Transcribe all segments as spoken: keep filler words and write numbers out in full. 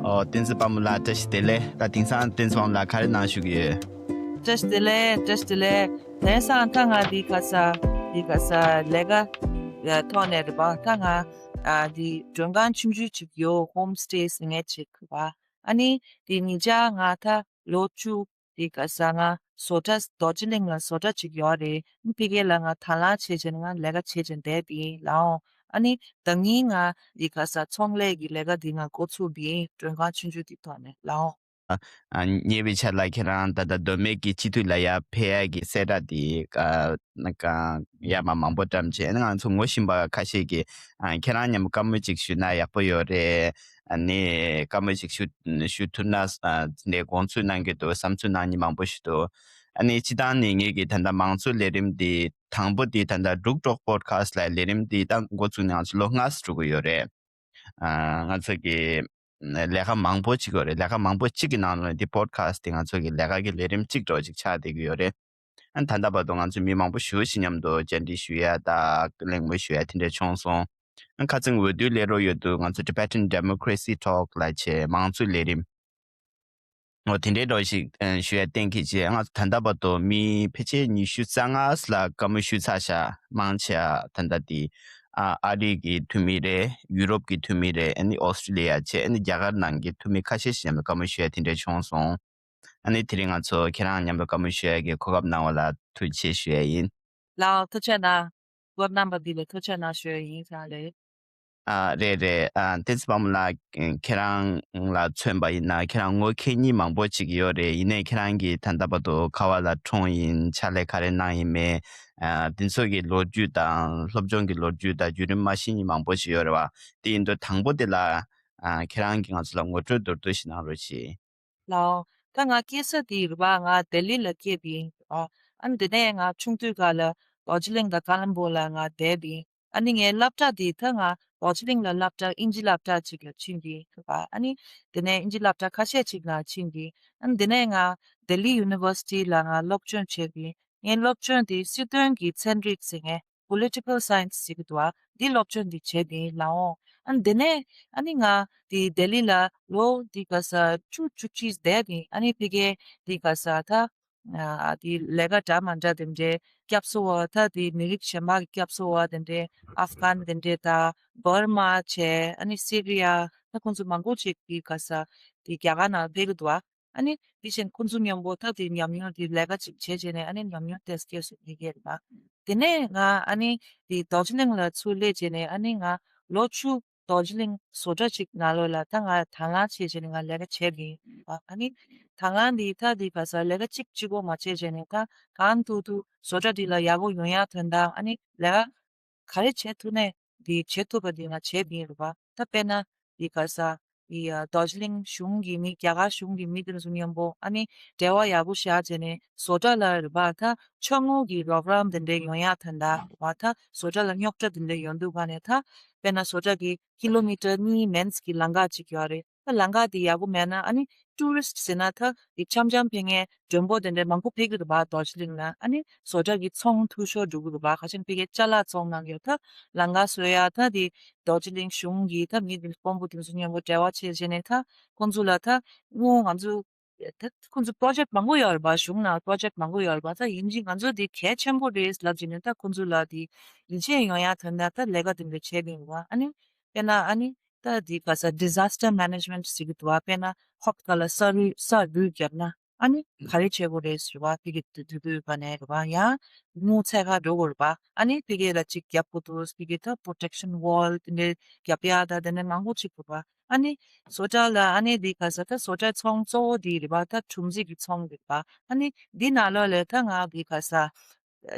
ཨོ། བསྟན་འཛིན་དཔལ་མོ་ལགས་བཀྲ་ཤིས་བདེ་ལེགས། ད་དེང་སང་བསྟན་འཛིན་དཔལ་མོ་ལགས་ག་རེ་གནང་བཞུགས་ཀྱི་ཡོད། བཀྲ་ཤིས་བདེ་ལེགས། བཀྲ་ཤིས་བདེ་ལེགས། དེང་སང་ད་ང་འདི་ག་ས་འདི་ག་ས་ལས་ཀ་ཐོག་ནས་རེད་པ། ད་ང་ཨ་འདི་མགྲོན་ཁང་ཆུང་ཆུང་ཅིག་ཡོད། ཧོམ་སི་ཊེ་ཟེར་མཁན་ཅིག་རེད་པ། ཨ་ནི་འདི་ཉེ་ཆར་ང་ད་ལོ་བཅུ་འདི་ག་ས་ང་བཟོ་གྲྭ་རྡོ་རྗེ་གླིང་ལ་བཟོ་གྲྭ་ཅིག་ཡོད་རེད། ཨ་ནི་ཕ་གི་ལ་ང་དང་བླངས་བྱས་བྱས་ང་ལས་ཀ་བྱས་བྱས་བསྡད་པ་ཡིན་ལགས། ཨ་ནི་ད་ངས་ང་འདི་ག་ས་ཚོང་ལས་ཀྱི་ལས་ཀ་འདི་ང་འགོ་ཚུགས་པ་ཡིན། མགྲོན་ཁང་ཆུང་ཆུང་འདི་ཐོག་ནས་ལགས། ཨ། ཉེ་བའི་ཆར་ལ་ཁྱེད་རང་ད་ལྟ་མདོ་སྨད་ཀྱི་སྤྱི་འཐུས་ལ་ཡར་ཕེབས་ཡ་གི་གསལ་བསྒྲགས་དེ་ཨ་ན་གང་ཡར་མར་མང་པོ་བཀྲམ་བྱས། ཨ་ནི་ང་ཚོ་ངོ་ཤེས་པ་ཁ་ཤས་ཀྱིས་ཨ་ཁྱེད་རང་མཉམ་བཀའ་མོལ་ཅིག་ཞུས་ན་ཡག་པོ་ཡོད་རེད། ཨ་ནི་བཀའ་མོལ་ཅིག་ཞུ་ཞུ་ཐུབ་ན་ཨ་འདི་འདྲའི་དགོངས་ཚུལ་གནང་གི་འདུག་བསམ་ཚུལ་གནང་མཁན་མང་པོ་ཞིག་འདུག་ཨ་ནི་སྤྱིར་བཏང་ནས་ངེད་ཀྱི་ད་ལྟ་མང་གཙོའི་ལས་རིམ་འདི་དང་པོ་འདི་ད་ལྟ་འབྲུག་གྲོགས་པོ་ཌི་ཁ་སི་ཊི་ལབ་ལས་རིམ་འདི་ད་འགོ་བཙུགས་ནས་ང་ཚོ་ལོ་ལྔ་ཙམ་འགྲོ་གི་ཡོད་རེད། ཨ་ང་ཚོ་གི་ལས་ཀ་མང་པོ་ཅིག་ཡོད་རེད། ལས་ཀ་མང་པོ་ཅིག་གི་ནང་ལ་འདི་པོ་ཌི་ཁ་སི་ཊི་འདི་ང་ཚོ་གི་ལས་ཀ་གི་ལས་རིམ་གཅིག་འདྲ་བོ་ཅིག་ཆགས་བསྡད་ཀྱི་ཡོད་རེད། ཨ་ད་ལྟ་བར་དུ་ང་ཚོ་མི་མང་པོ་ཞེ་པོ་ཅིག་མཉམ་དུ་བཅར་འདྲི་ཞུ་ཡ་དང་གླེང་མོལ་ཞུ་ཡ་དེ་འདྲ་བྱུང་སོང་། ཨ་ཁ་སང་འོས་བསྡུའི་སླེབས་རོགས་ཡོད་དུས་ང་ཚོ་Tibetan Democracy Talk ལབ་བྱས་མང་གཙོའི་ལས་རིམ་འོ་དེ་འདྲའི་འདྲ་བོ་ཞིག་ཨ་ཞུ་ཡ་གཏན་འཁེལ་བྱས། ང་ཚོ་ད་ལྟ་བར་དུ་མི་ཕལ་ཆེར་ཉི་ཤུ་རྩ་ལྔ་ལ་བཀའ་མོལ་ཞུས་ཚར་ཤག་མང་ཆེ་བ་ད་ལྟ་དེ་ཨ་ཨ་རི་གི་འཐུས་མི་རེད། ཡུ་རོབ་ཀྱི་འཐུས་མི་རེད། ཨ་ནི་ཨོ་སི་ཀྲི་ལི་ཡ་བྱས། ཨ་ནི་རྒྱ་གར་ནང་གི་འཐུས་མི་ཁ་ཤས་ཤིག་མཉམ་དུ་བཀའ་མོལ་ཞུ་ཡ་དེ་འདྲ་བྱུང་སོང་། ཨ་ནི་དེ་རིང་ང་ཚོ་ཁྱེད་རང་མཉམ་དུ་བཀའ་མོལ་ཞུ་ཡ་གི་གོ་སྐབས་གནང་བ་ལ་ཐུགས་རྗེ་ཆེ་ཞུ་ཡ་ཡིན། ལགས་ཐུགས་རྗེ་གནང་། གོ་སྐབས་གནང་བ་འདི་ལ་ཐུགས་རྗེ་གནང་ཞུ་ཡ་ཡིན། ལགས་རེད། ཨ་རེད་རེད། ཨ་བསྟན་འཛིན་དཔལ་མོ་ལགས། ཁྱེད་རང་ལ་མཚོན་པ་ཡིན་ན་ཁྱེད་རང་ངོ་མཁས་མཁན་མང་པོ་ཅིག་ཡོད་རེད། ཡིན་ནའི་ཁྱེད་རང་གིས་ད་ལྟ་བར་དུ་ག་བ་ལ་འཁྲུངས་ཡིན། ཕྱག་ལས་ག་རེ་གནང་ཡིན་མིན། ཨ་དེ་ཚོ་གི་ལོ་རྒྱུས་དང་སློབ་སྦྱོང་གི་ལོ་རྒྱུས་དང་བརྒྱུད་རིམ་མ་ཤེས་མཁན་མང་པོ་ཞིག་ཡོད་རེད་བ། དེ་ཡིན་དུས་དང་པོ་དེ་ལ་ཨ་ཁྱེད་རང་གིས་ང་ཚོ་ལ་ངོ་སྤྲོད་མདོར་བསྡུས་ཤིག་གནང་རོགས་གྱིས། ལགས། ད་ང་སྐྱེས་ས་དེ་རེད་པ། ང་ལྡི་ལི་ལ་སྐྱེས་པ་ཡིན་པ། ཨ་ནི་དེ་ནས་ང་ཆུང་དུས་སྐབས་ལ་རྡོ་རྗེ་གླིང་དང་ཀ་ལོན་སྦུག་ལ་ང་བསྡད་པ་ཡིན། ཨ་ནི་ངའི་སློབ་གྲྭ་དེ་ད་ང་རྡོ་རྗེ་གླིང་ལ་སློབ་གྲྭ་དབྱིན་ཇི་སློབ་གྲྭ་ཅིག་ལ་ཕྱིན་པ་ཡིན་པ། ཨ་ནི་དེ་ནས་དབྱིན་ཇི་སློབ་གྲྭ་ཁ་ཤས་ཅིག་ལ་ཕྱིན་པ་ཡིན། ཨ་ནི་དེ་ནས་ང་ལྡི་ལི་ཡུ་ནི་ཝར་སི་ཊི་ལ་ང་སློབ་སྦྱོང་བྱས་པ་ཡིན། ངའི་སློབ་སྦྱོང་དེ་སྲིད་དོན་གྱི་ཚན་རིག་ཟེར་མཁན། Political Science ཟེར་གྱི་འདུག་བ། འདི་སློབ་སྦྱོང་འདི་བྱས་ཏེ་ལགས་འོང་། ཨ་ནི་དེ་ནས་ཨ་ནི་ང་དེ་ལྡི་ལི་ལ་ལོ་འདི་ག་ས་བཅུ་བཅུ་གཅིག་བསྡད་དེ། ཨ་ནི་ཕ་གིའི་འདི་ག་ས་ད་ཨ་དེ་ལས་ཀ་འདྲ་མི་འདྲ་དེ་འདྲའི་སྐྱབས་བཅོལ་བ། ད་དེ་མི་རིགས་གཞན་པ་གི་སྐྱབས་བཅོལ་བ་དེ་འདྲའི་ཨབ་གྷན་དེ་འདྲའི་ད་འབར་མ་བྱས། ཨ་ནི་སི་རི་ཡ། ད་ཁོང་ཚོ་མང་པོ་ཅིག་འདི་ག་ས་དེ་རྒྱ་གར་ནང་ཕེབས་ཀྱི་འདུག་བ། ཨ་ནི་དེ་བཞིན་ཁོང་ཚོ་མཉམ་པོ་ད་དེ་ཉམས་མྱོང་དེ་ལས་ཀ་ཅིག་བྱས་བྱས་ནས་ཨ་ནི་ཉམས་མྱོང་དེ་སྐྱེས་སུ་ཕེབས་ཀྱི་རེད་པ། དེ་ནས་ང་ཨ་ནི་དེ་རྡོ་རྗེ་གླིང་ལ་ཚུར་སླེབས་བྱས་ནས་ཨ་ནི་ང་ལོ་བཅུ་རྡོ་རྗེ་གླིང་བཟོ་གྲྭ་ཅིག་ནང་ལོགས་ལ་ད་ང་དང་བླངས་བྱས་བྱས་ནས་ང་ལས་ཀ་བྱས་པ་ཡིན་པ། ཨ་ནི་དང་བླངས་དེ་ད་དེ་ག་ས་ལས་ཀ་གཅིག་གཅིག་པོ་མ་བྱས་བྱས་ནས་ད་གང་ཐུབ་ཐུབ་བཟོ་གྲྭ་འདི་ལ་ཡག་པོ་ཡོང་ཡག་དོན་དག་ཨ་ནི་ལས་ཀ་ག་རེ་བྱེད་ཐུབ་ནས་འདི་བྱེད་ཐུབ་པ་འདི་ང་བྱས་པ་ཡིན་རེད་པ། ད་དཔེར་ན་འདི་ག་ས་འདི་ཡ་རྡོ་རྗེ་གླིང་གཞུང་གི་མི། རྒྱ་གར་གཞུང་གི་མི་དེ་ཚོ་མཉམ་པོ་ཨ་ནི་འབྲེལ་བ་ཡག་པོ་བཞག་བྱས་ནས་བཟོ་གྲྭ་ལ་རེད་པ། ད་ཆུང་ངུ་གི་རོགས་རམ་དེ་འདྲ་ཡོང་ཡག་དོན་དག་རེད་པ། ད་བཟོ་གྲྭ་ལ་རྙོག་དྲ་དེ་འདྲ་ཡོང་དུས་ག་ནས་ད་དཔེར་ན་བཟོ་གྲྭ་གི་ཀི་ལོ་མི་ཊར་གཉིས་མན་གྱི་ལམ་ཁ་ཅིག་ཡོད་རེད། ད་ལམ་ཁ་དེ་ཡག་པོ་མེད་ན་ཨ་ནི་ཊུ་རི་སི་ཊི་ཟེར་ན་ད་དེ་འཆམ་འཆམ་ཕེབས་མཁན་མགྲོན་པོ་དེ་འདྲ་མང་པོ་ཕེབས་ཀྱི་རེད་པ། རྡོ་རྗེ་གླིང་ལ་ཨ་ནི་བཟོ་གྲྭ་གི་ཚོང་འཐུས་ཤོར་འགྲོ་གི་རེད་པ། ཁ་ཤས་ཕ་གིའི་ཅ་ལག་བཙོང་གནང་གི་ཡོད། ད་ལམ་ཁ་བཟོ་ཡ་ད་དེ་རྡོ་རྗེ་གླིང་གཞུང་གི་ད་མི་དེ་དཔོན་པོ་དེ་ཚོ་མཉམ་པོ་འབྲེལ་བ་བྱས་བྱས་ནས་ད་ཁོང་ཚོ་ལ་ད་དངུལ་ང་ཚོ་ད་ཁོང་ཚོ་པོ་རོ་ཇེཀ་མང་པོ་ཡོད་རེད་པ། གཞུང་ནང་པོ་རོ་ཇེཀ་མང་པོ་ཡོད་རེད་པ། ད་ཡིན་གཅིག་ང་ཚོ་དེ་གལ་ཆེན་པོ་རེད་ལབ་བྱས་ནས་ད་ཁོང་ཚོ་ལ་དེ་ཡིད་ཆེས་ཡོང་ཡ་དོན་དག་ད་ལས་ཀ་དེ་འདྲ་བྱས་པ་ཡིན་པ། ཨ་ནི་དཔེར་ན་ཨ་ནི་ད་འདི་ག་ས་ཌི་ཛ་སི་ཊར་མེ་ནེ་ཇི་མེན་ཊི་ཟེར་གྱི་འདུག་བ། དཔེར་ན་ཧོབ་ཁ་ལ་ས་རུད་ས་རུད་བརྒྱབ་ན་ཨ་ནི་ག་རེ་བྱེད་དགོས་རེད་ཟེར་བ། ཕ་གི་དུས་དུས་དུས་ག་ནས་རེད་བ། ཡང་དངུལ་ཚད་ཁ་འགྲོ་དགོས་རེད་བ། ཨ་ནི་ཕ་གི་ལ་གཅིག་བརྒྱབ་དགོས་འདུག་ཕ་གི་ད་པོ་རོ་ཊེག་ཤན་ཝོལ་དེ་འདྲའི་བརྒྱབ་ཡ་ད་དེ་འདྲ་མང་པོ་ཅིག་དགོས་རེད་བ། ཨ་ནི་བཟོ་གྲྭ་ལ་ཨ་ནི་འདི་ག་ས་ད་བཟོ་གྲྭའི་ཚོང་གཙོ་བོ་འདི་རེད་བ། ད་ཁྲོམ་རྩིས་ཀྱི་ཚོང་རེད་བ། ཨ་ནི་འདི་ནང་ལོགས་ལ་ད་ང་འདི་ག་ས་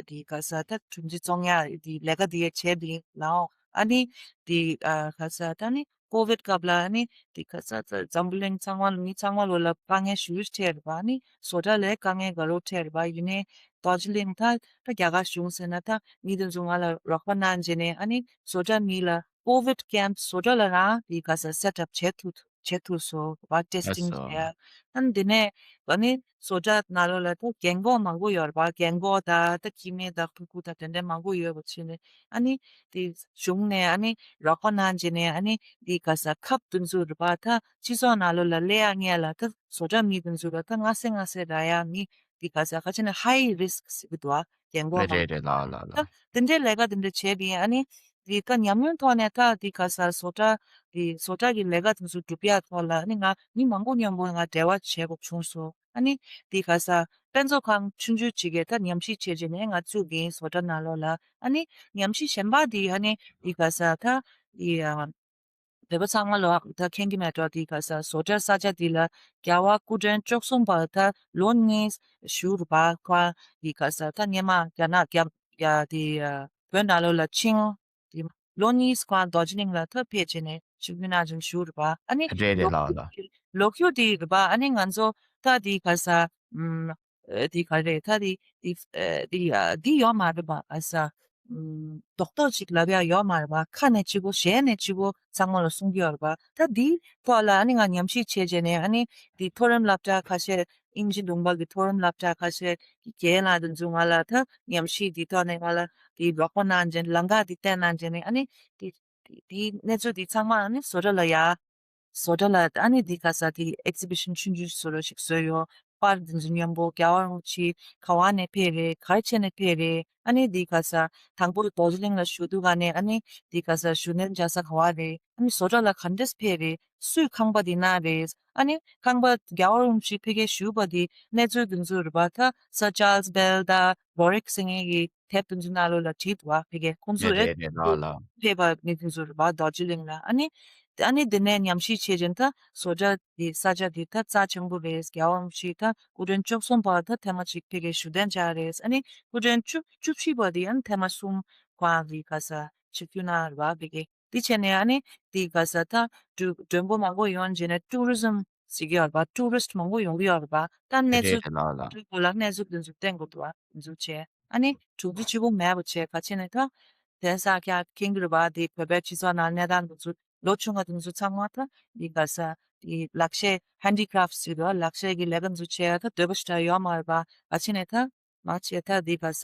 དེ་ག་ས་ད་ཁྲོམ་གཞི་བཙོང་ཡ་དེ་ལས་ཀ་དེ་ཡ་བྱས་པ་ཡིན་ལགས། ཨ་ནི་དེ་ཨ་ག་ས་ད་ནི་ཀོ་ཝིཌ་སྐབས་ལ་ཨ་ནི་དེ་ག་ས་ད་འཛམ་བུ་གླིང་ཚང་མ་ལ་མི་ཚང་མ་ལོ་ལ་དཀའ་ངལ་ཞེ་པོ་འཕྲད་རེད་པ། ཨ་ནི་བཟོ་གྲྭ་ལ་དཀའ་ངལ་དགའ་རབ་འཕྲད་རེད་པ། ཡིན་ནའི་རྡོ་རྗེ་གླིང་ད་ད་རྒྱ་གར་གཞུང་ཟེར་ན་ད་མི་དེ་ཚོ་ང་ལ་རོགས་པ་གནང་བྱས་ནས་ཨ་ནི་བཟོ་གྲྭ་མི་ལ་ཀོ་ཝིཌ་ཀེམ་བཟོ་གྲྭ་ལ་རང་དེ་ག་ས་སེ་ཊི་ཨབ་བྱེད་ཐུབ་ བྱེད་ཐུབ་སོང་། བ་ཊེ་སི་ཊིང་བྱས། ཨ་ནི་དེ་ནས་ཨ་ནི་བཟོ་གྲྭ་ནང་ལོགས་ལ་ད་རྒན་གོག་མང་པོ་ཡོད་རེད་པ། རྒན་གོག་དང་ད་ཁྱིམ་མི་དང་ཕྲུ་གུ་དང་དེ་འདྲ་མང་པོ་ཡོད་པ་བྱས་ནས། ཨ་ནི་དེ་གཞུང་ནས་ཨ་ནི་རོགས་པ་གནང་བྱས་ནས། ཨ་ནི་དེ་ག་ས་ཁབ་དེ་ཚོ་རེད་པ། ད་སྤྱི་ཚོགས་ནང་ལོགས་ལ་སླེབས་ཡག་ངེས་ལ་ད་བཟོ་གྲྭ་མི་དེ་ཚོ་ལ་ད་སྔ་སེ་སྔ་སེ་རག་ཡག་མི་དེ་ག་ས་ག་ཅི་ན་ཧའི་རི་སི་ཀི་ཟེར་གི་འདུག་ཨ། རྒན་གོག་རེད་མང་རེད་རེད། ལགས་ལགས་ད་ལགས། དེ་འདྲའི་ལས་ཀ་དེ་འདྲ་བྱས་པ་ཡིན། ཨ་ནི་དེ་ད་ཉམས་མྱོང་ཐོག་ནས་ད་དེ་ག་ས་བཟོ་གྲྭ་དེ་བཟོ་གྲྭ་གི་ལས་ཀ་དེ་ཚོ་སྒྲུབ་ཡག་ཐོག་ལ་ཨ་ནི་ང་མི་མང་པོ་མཉམ་པོ་ང་འབྲེལ་བ་བྱེད་དགོས་བྱུང་སོང་། ཨ་ནི་དེ་ག་ས་དཔེ་མཛོད་ཁང་ཆུང་ཆུང་ཅིག་གི་ད་ཉམས་ཞིབ་བྱས་རྗེས་ནས་ང་བཙུགས་ཀྱིན་བཟོ་གྲྭ་ནང་ལོགས་ལ། ཨ་ནི་ཉམས་ཞིབ་གཞན་པ་དེ་ཨ་ནི་དེ་ག་ས་ད་དེ་ཨ་བོད་པ་ཚང་མ་ལོ་ད་མཁྱེན་གྱི་མེད་འགྲོ། དེ་ག་ས་བཟོ་གྲྭ་ས་ཆ་དེ་ལ་རྒྱལ་བ་སྐུ་ཕྲེང་བཅུ་གསུམ་པ་ད་ལོ་གཉིས་བཞུགས་རེད་པ། ཁོ་དེ་ག་ས་ད་སྔོན་མ་རྒྱ་ནག་རྒྱ་ཡ་དེ་བོད་ནང་ལོགས་ལ་ཕྱིན། དེ་ལོ་གཉིས་ཁོ་རྡོ་རྗེ་གླིང་ལ་ད་ཕེབས་བྱས་ནས་ཆིབས་བསྒྱུར་གནང་བྱས་བཞུགས་རེད་པ། ཨ་ནི་རེད་རེད། ལོ་ལགས་ལགས། ལོ་རྒྱུས་དེ་རེད་པ། ཨ་ནི་ང་ཚོ་ད་དེ་ག་ས་ཨམ། ཨ་དེ་ག་རེད། ད་དེ་དེ་ཨ་དེ་ཡ་དེ་ཡོད་མ་རེད་པ། ཨ་ས་ཨམ། རྡོག་རྡོག་ཅིག་ལབ་ཡག་ཡོད་མ་རེད་པ། ཁ་ནས་གཅིག་པོ་ཞལ་ནས་གཅིག་པོ་ཚང་མ་ལ་གསུང་གི་ཡོད་རེད་པ། ད་དེའི་ཐོག་ལ་ཨ་ནི་ང་ཉམས་ཞིབ་བྱས་བྱས་ནས། ཨ་ནི་དེ་མཐོ་རིམ་སློབ་གྲྭ་ཁ་ཤས་དབྱིན་ཇི་ལུང་པ་གི་མཐོ་རིམ་སློབ་གྲྭ་ཁ་ཤས་ཀྱི་རྒན་ལགས་དེ་ཚོ་ང་ལ་ད་ཉམས་ཞིབ་དེ་ཐོག་ནས་ང་ལ་དེ་རོགས་པ་གནང་བྱས། ལམ་ཁ་དེ་བསྟན་གནང་བྱས་ནས། ཨ་ནི་དེ་དེ་དེའི་གནས་ཚུལ་དེ་ཚང་མ་ཨ་ནི་བཟོ་གྲྭ་ལ་ཡ། བཟོ་གྲྭ་ལ་ཨ་ནི་འདི་ག་ས་དེ་ཨེག་ཛི་བི་ཤན་ཆུང་ཆུང་བཟོ་འདྲ་ཞིག་བཟོས་ཡོད། པར་འདི་ཚོ་མཉམ་པོ་རྒྱལ་བ་རིན་པོ་ཆེ་ག་བ་ནས་ཕེབས་རེད། ག་རེ་བྱས་ནས་ཕེབས་རེད། ཨ་ནི་འདི་ག་ས་དང་པོ་རྡོ་རྗེ་གླིང་ལ་བཞུགས་དུས་ག་ནས། ཨ་ནི་འདི་ག་ས་བཞུགས་གནས་མཇལ་ས་ག་བ་རེད། ཨ་ནི་བཟོ་གྲྭ་ལ་ག་འདྲས་ཕེབས་རེད། སུས་ཁང་པ་འདི་གནང་རེད། ཨ་ནི་ཁང་པ་རྒྱལ་བ་རིན་པོ་ཆེ་ཕ་གིར་བཞུགས་པ་འདི་གནས་ཚུལ་འདི་ཚོ་རེད་པ། ད་སར་ཅཱལ་སི་བེལ་དང་རོ་རིག་ཟེར་མཁན་གྱི་དེབ་དེ་ཚོ་ནང་ལོགས་ལ་བྲིས་འདུག་པ། ཕ་གིར་ཁོང་ཚོས་རེད་རེད་རེད། ལགས་ལགས། ཕེབས་པ་མི་དེ་ཚོ་རེད་པ། རྡོ་རྗེ་གླིང་ལ། ཨ་ནི་ཨ་ནི་དེ་ནས་ཉམས་ཞིབ་བྱས་ཙང་ད་བཟོ་གྲྭ་དེ་ས་ཆ་དེ་ད་རྩ་ཆེན་པོ་རེད། རྒྱལ་བ་རིན་པོ་ཆེ་ད་སྐུ་ཕྲེང་བཅུ་གསུམ་པ་ད་ཐེངས་མ་གཅིག་ཕ་གིར་བཞུགས་གདན་འཇགས་རེད། ཨ་ནི་སྐུ་ཕྲེང་བཅུ་བཅུ་བཞི་པ་དེ་ཨ་ནི་ཐེངས་མ་གསུམ་ཁོང་གི་ག་ས་ཆིབས་བསྒྱུར་གནང་རེད་པ། ཕ་གིར། དེ་བྱས་ནས་ཨ་ནི་དེ་ག་ས་ད་མགྲོན་མགྲོན་པོ་མང་པོ་ཡོང་བྱས་ནས་ཊུ་རི་ཛམ་ཟེར་གྱི་ཡོད་རེད་པ། ཊུ་རི་སི་ཊི་མང་པོ་ཡོང་གི་ཡོད་རེད་པ། ད་གནས་རེད་ཚུལ་རེད། ལགས་ལགས། དེ་སྐོར་ལ་གནས་ཚུལ་དེ་ཚོ་བསྟན་དགོས་འདུག་པ། དེ་ཚོ་བྱས། ཨ་ནི་གྲུབ་འབྲས་ཆེ་པོ་མེད་པ་བྱས། ག་བྱས་ནས་ད་དེང་སང་ཁྱེད་མཁྱེན་གྱི་རེད་པ། དེ་བོད་པའི་སྤྱི་ཚོགས་ནང་གནས་སྟངས་དེ་ཚོ་ལོ་ཆུང་བ་དེ་ཚོ་ཚང་མ་ད་དེ་ག་ས་དེ་ལག་ཤེས་ཧན་ཌི་ཀ་རཕ་ཊི་ཟེར་གྱི་འདུག་པ། ལག་ཤེས་ཀྱི་ལས་ཀ་དེ་ཚོ་བྱེད་ཡག་ད་འདོད་པ་ཞེ་དྲག་ཡོད་མ་རེད་པ། ག་བྱས་ནས་ད་མང་ཆེ་ད་འདི་ག་ས་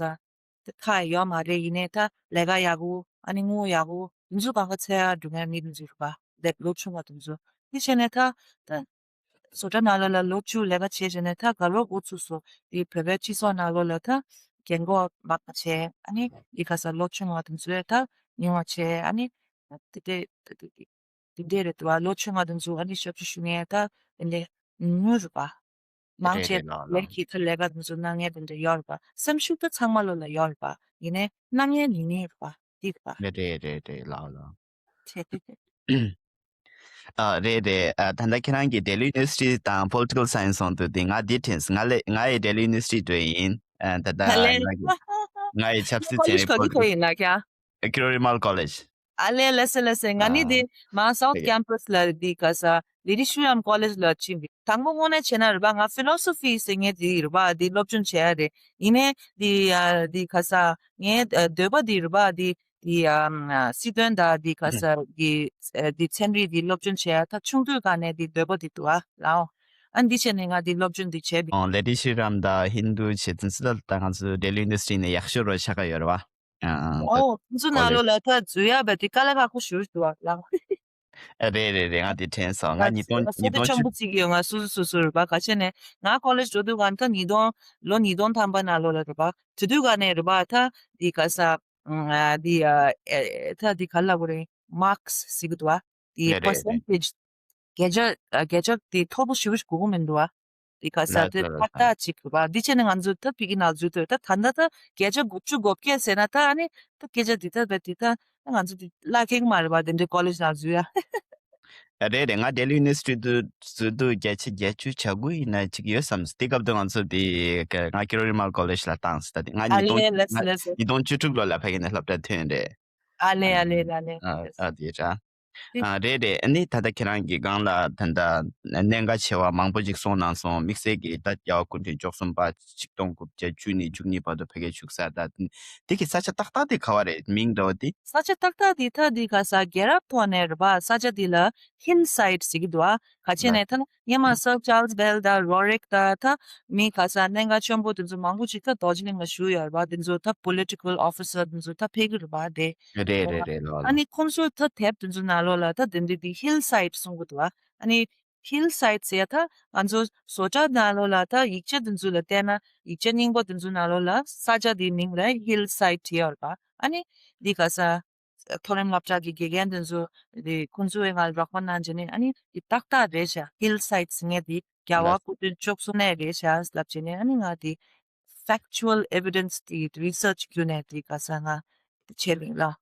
དེ་ཁག་ཡོད་མ་རེད། ཡིན་ནའི་ད་ལས་ཀ་ཡག་པོ། ཨ་ནི་དངུལ་ཡག་པོ། དེ་ཚོ་སྒང་ག་འཚོལ་ཡག་འགྲོ་མཁན་མི་དེ་ཚོ་རེད་པ། དེ་ལོ་ཆུང་བ་དེ་ཚོ། དེ་བྱས་ནས་ད་ད་བཟོ་གྲྭ་ནང་ལོགས་ལ་ལོ་བཅུ་ལས་ཀ་བྱས་བྱས་ནས་ད་ག་ལོར་འགོ་ཚུགས་སོང་། དེ་བོད་པའི་སྤྱི་ཚོགས་ནང་ལོགས་ལ་ད་རྒན་གོག་མང་བ་བྱས། ཨ་ནི་འདི་ག་ས་ལོ་ཆུང་བ་དེ་ཚོ་ད་ཉུང་བ་བྱས། ཨ་ནི་དེ་དེ་དེ་དེ་དེ་འདྲས་རེད་འདུག་པ། ལོ་ཆུང་བ་དེ་ཚོ་ཨ་ནི་ཞབས་ཞུ་ཞུ་མཁན་ད་དེ་འདྲས་ཉུང་ཉུང་རེད་པ། མང་རེད་ཆེ་རེད། ལགས་ལགས། ལས་ཀྱི་ད་ལས་ཀ་དེ་ཚོ་གནང་མཁན་དེ་འདྲ་ཡོད་རེད་པ། སེམས་ཤུགས་ད་ཚང་མ་ལོ་ལ་ཡོད་རེད་པ། ཡིན་ནའི་གནང་མཁན་ཉུང་ཉུང་རེད་པ། འདི་རེད་པ། རེད་རེད་རེད་རེད། ལགས་ལགས། ཨ་རེད་རེད། ཨ་ད་ལྟ་ཁྱེད་རང་གིས་ལྡི་ལི་ཡུ་ནི་ཝར་སི་ཊི་དང་པོ་ལི་ཊི་ཀལ་སའེན་སི་གསུངས་དུས་དེ་ང་འདི་དྲན་སོང་། ང་ལས་ང་ཡི་ལྡི་ལི་ཡུ་ནི་ཝར་སི་ཊི་འགྲོ་ཡིན། ཨ་ད་ལྟ་ཨ་ལས། ང་གི་ང་ཡི་ཆབ་སྲིད་ཚན་རིག་པོ་ལི་ཊི་ཀལ། ཀོ་ལེཇ་ག་གི་ཐོན་ཡིན་ན་ཁྱེད། Kirory Mal College། ཨ་ལས་ལགས་སེ་ལགས་སེ། ང་ནི་དེ་མ་སའུ་ཐི་ཀེམ་པ་སི་ལ་དེ་ག་ས་ལི་རི་ཤུ་རམ་ཀོ་ལེཇ་ལ་ཕྱིན་པའི་དང་པོ་དངོས་གནས་བྱས་ན་རེད་པ། ང་ཕི་ལོ་སོ་ཕི་ཟེར་མཁན་དེ་རེད་པ། དེ་སློབ་སྦྱོང་བྱས་ཡ་རེད། ཡིན་ནའི་དེ་ཡ་དེ་ག་ས་ངའི་འདོད་པ་དེ་རེད་པ། དེ་དེ་ཡ་སྲིད་དོན་དང་དེ་ག་ས་གི་དེ་ཚན་རིག་དེ་སློབ་སྦྱོང་བྱས་ཡ་ད་ཆུང་དུས་སྒང་ནས་དེ་འདོད་པ་དེ་འདུག་ཨ་ལའོ། ཨ་འདི་བྱས་ནས་ང་དེ་སློབ་སྦྱོང་དེ་བྱས་པའི། ལི་རི་ཤུ་རམ་དང་ཧིན་དུ་བྱེད་ཚུན་ཚོད་ད་ང་ཚོ་ལྡི་ལི་ཡུ་ནི་ཝར་སི་ཊི་ནས་ཡག་ཤོས་རུ་ཆགས་ཀྱི་ཡོད་རེད་པ། ཨོ། ཁོང་ཚོ་ནང་ལོགས་ལ་ད་འཛུལ་ཡག་བས་དེ་དཀའ་ལས་ཁག་པོ་ཞེ་པོ་འདུག་ཨ་ལགས། རེད་རེད་རེད། ང་དེ་དྲན་སོང་། ང་ཉིས་སྟོང་ཉིས་སྟོང་བཅུ། ཆེན་པོ་བརྩི་གི་ཡོད། ང་སོ་སོ་སོ་སོ་རེད་པ། ག་ཅི་ནས་ང་ཀོ་ལེཇ་འགྲོ་དུས་ག་ད་ཉིས་སྟོང་ལོ་ཉིས་སྟོང་ཐམ་པ་ནང་ལོགས་ལ་རེད་པ། དེ་དུས་ག་ནས་རེད་པ། ད་དེ་ག་ས་ཨ་དེ་ཨ་ད་དེ་ག་ལབ་དགོས་རེད། མཱརཀ་སི་ཟེར་གི་འདུག་ཨ། དེ་རེད་རེད་རེད། པར་སེན་ཊེཇ་བརྒྱ་ཆ་བརྒྱ་ཆ་དེ་མཐོ་པོ་ཞེ་པོ་ཞིག་དགོས་ཀྱི་མི་འདུག་ཨ། དེ་ག་ས་ལགས་དེ་སོ་ཏག་ལགས་སོ། ཏག་ཅིག་རེད་པ། འདི་བྱས་ནས་ང་ཚོ་ད་ཕ་གི་ནང་འཛུལ་ཐུབ། ད་ད་ལྟ་ད་བརྒྱ་ཆ་དགུ་བཅུ་གོ་བརྒྱད་ཟེར་ན་ད་ཨ་ནི་ད་སྐད་ཆ་འདི་ད་བས་འདི་ད་ང་ཚོ་འདི་བརླག་ཁེག་མ་རེད་པ། དེ་འདྲའི་ཀོ་ལེཇ་ནང་འཛུལ་ཡ། རེད་རེད། ང་ལྡི་ལི་ཡུ་ནི་ཝར་སི་ཊི་དུ་འཛུལ་དུས་བརྒྱ་ཆ་བརྒྱད་ཅུ་གྱ་དགུ་ཡིན་ན་ཅིག་ཡོད་བསམ། དེ་སྐབས་དུ་ང་ཚོ་དེ་ང་ཀི་རོ་རི་མལ་ཀོ་ལེཇ་ལ་བཏང་ཟེར། ད་དེ་ང་ཨ་ཉིས་སྟོང་ལེ་ལེ་ང་ལེ་ལེ། ཉིས་སྟོང་བཅུ་དྲུག་ལོ་ལ་ཕ་གི་ནས་སློབ་གྲྭ་ཐོན་རེད། ཨ་ལེ་ཨ་ལེ་ཨ་ལེ། ཨ་ཨ་དེ་འདྲ། ཨ་རེད་རེད། ཨ་ནི་ད་ལྟ་ཁྱེད་རང་གིས་སྒང་ལ་ད་ལྟ་གནད་འགག་ཆེ་བ་མང་པོ་ཅིག་གསུངས་གནང་སོང་། དམིགས་བསལ་གྱིས་ད་རྒྱལ་བ་སྐུ་ཕྲེང་བཅུ་གསུམ་པ་ཆིག་སྟོང་དགུ་བརྒྱ་བཅུ་གཉིས་བཅུ་གཉིས་བར་དུ་ཕ་གིར་བཞུགས་ས། ད་དེ་གི་ས་ཆ་ཏག་ཏག་དེ་ག་བ་རེད། མིང་འདྲ་བ་དེ། ས་ཆ་ཏག་ཏག་དེ་ད་དེ་ག་ས་རྒྱལ་རབས་ཐོག་ནས་རེད་པ། ས་ཆ་དེ་ལ་ཧིལ་སའིཌ་ཟེར་གི་འདུག་ཨ། ག་ཅི་ནས་ད་སྔོན་མ་Sir Charles Bell དང་Rorick དང་ད་མི་ག་ས་གནད་འགག་ཆེན་པོ་དེ་ཚོ་མང་པོ་ཅིག་ད་རྡོ་རྗེ་གླིང་ལ་བཞུགས་ཡོད་རེད་པ། དེ་ཚོ་ད་political officer དེ་ཚོ་ད་ཕེབས་ཀྱི་རེད་པ། དེ་རེད་རེད་རེད་ལགས། ཨ་ནི་ཁོང་ཚོ་ད་དེབ་དེ་ཚོ་ནང་ལོགས་ལ་ད་དེ་འདྲ་དེ་hillside གསུང་གི་འདུག་པ། ཨ་ནི་hillside ཟེར་ཡ་ད་ང་ཚོ་བཟོ་གྲྭ་ནང་ལོགས་ལ་ད་ཡིག་ཆ་དེ་ཚོ་ལ་བལྟས་ན་ཡིག་ཆ་རྙིང་པ་དེ་ཚོ་ནང་ལོགས་ལ་ས་ཆ་དེའི་མིང་ལ་hillside བྲིས་ཡོད་རེད་པ། ཨ་ནི་འདི་ག་ས་མཐོ་རིམ་སློབ་གྲྭ་གི་དགེ་རྒན་དེ་ཚོ་དེ་ཁོང་ཚོས་ང་ལ་རོགས་པ་གནང་བྱས་ནས་ཨ་ནི་དེ་ཏག་ཏག་རེད་ཤག hillside ཟེར་མཁན་དེ་རྒྱལ་བ་སྐུ་ཕྲེང་བཅུ་གསུམ་ནས་རེད་ཤག་ལབ་བྱས་ནས་ཨ་ནི་ང་དེ་factual evidence དེ་research བརྒྱུད་ནས་དེ་ག་ས་ང་བྱས་ལིང་ལ།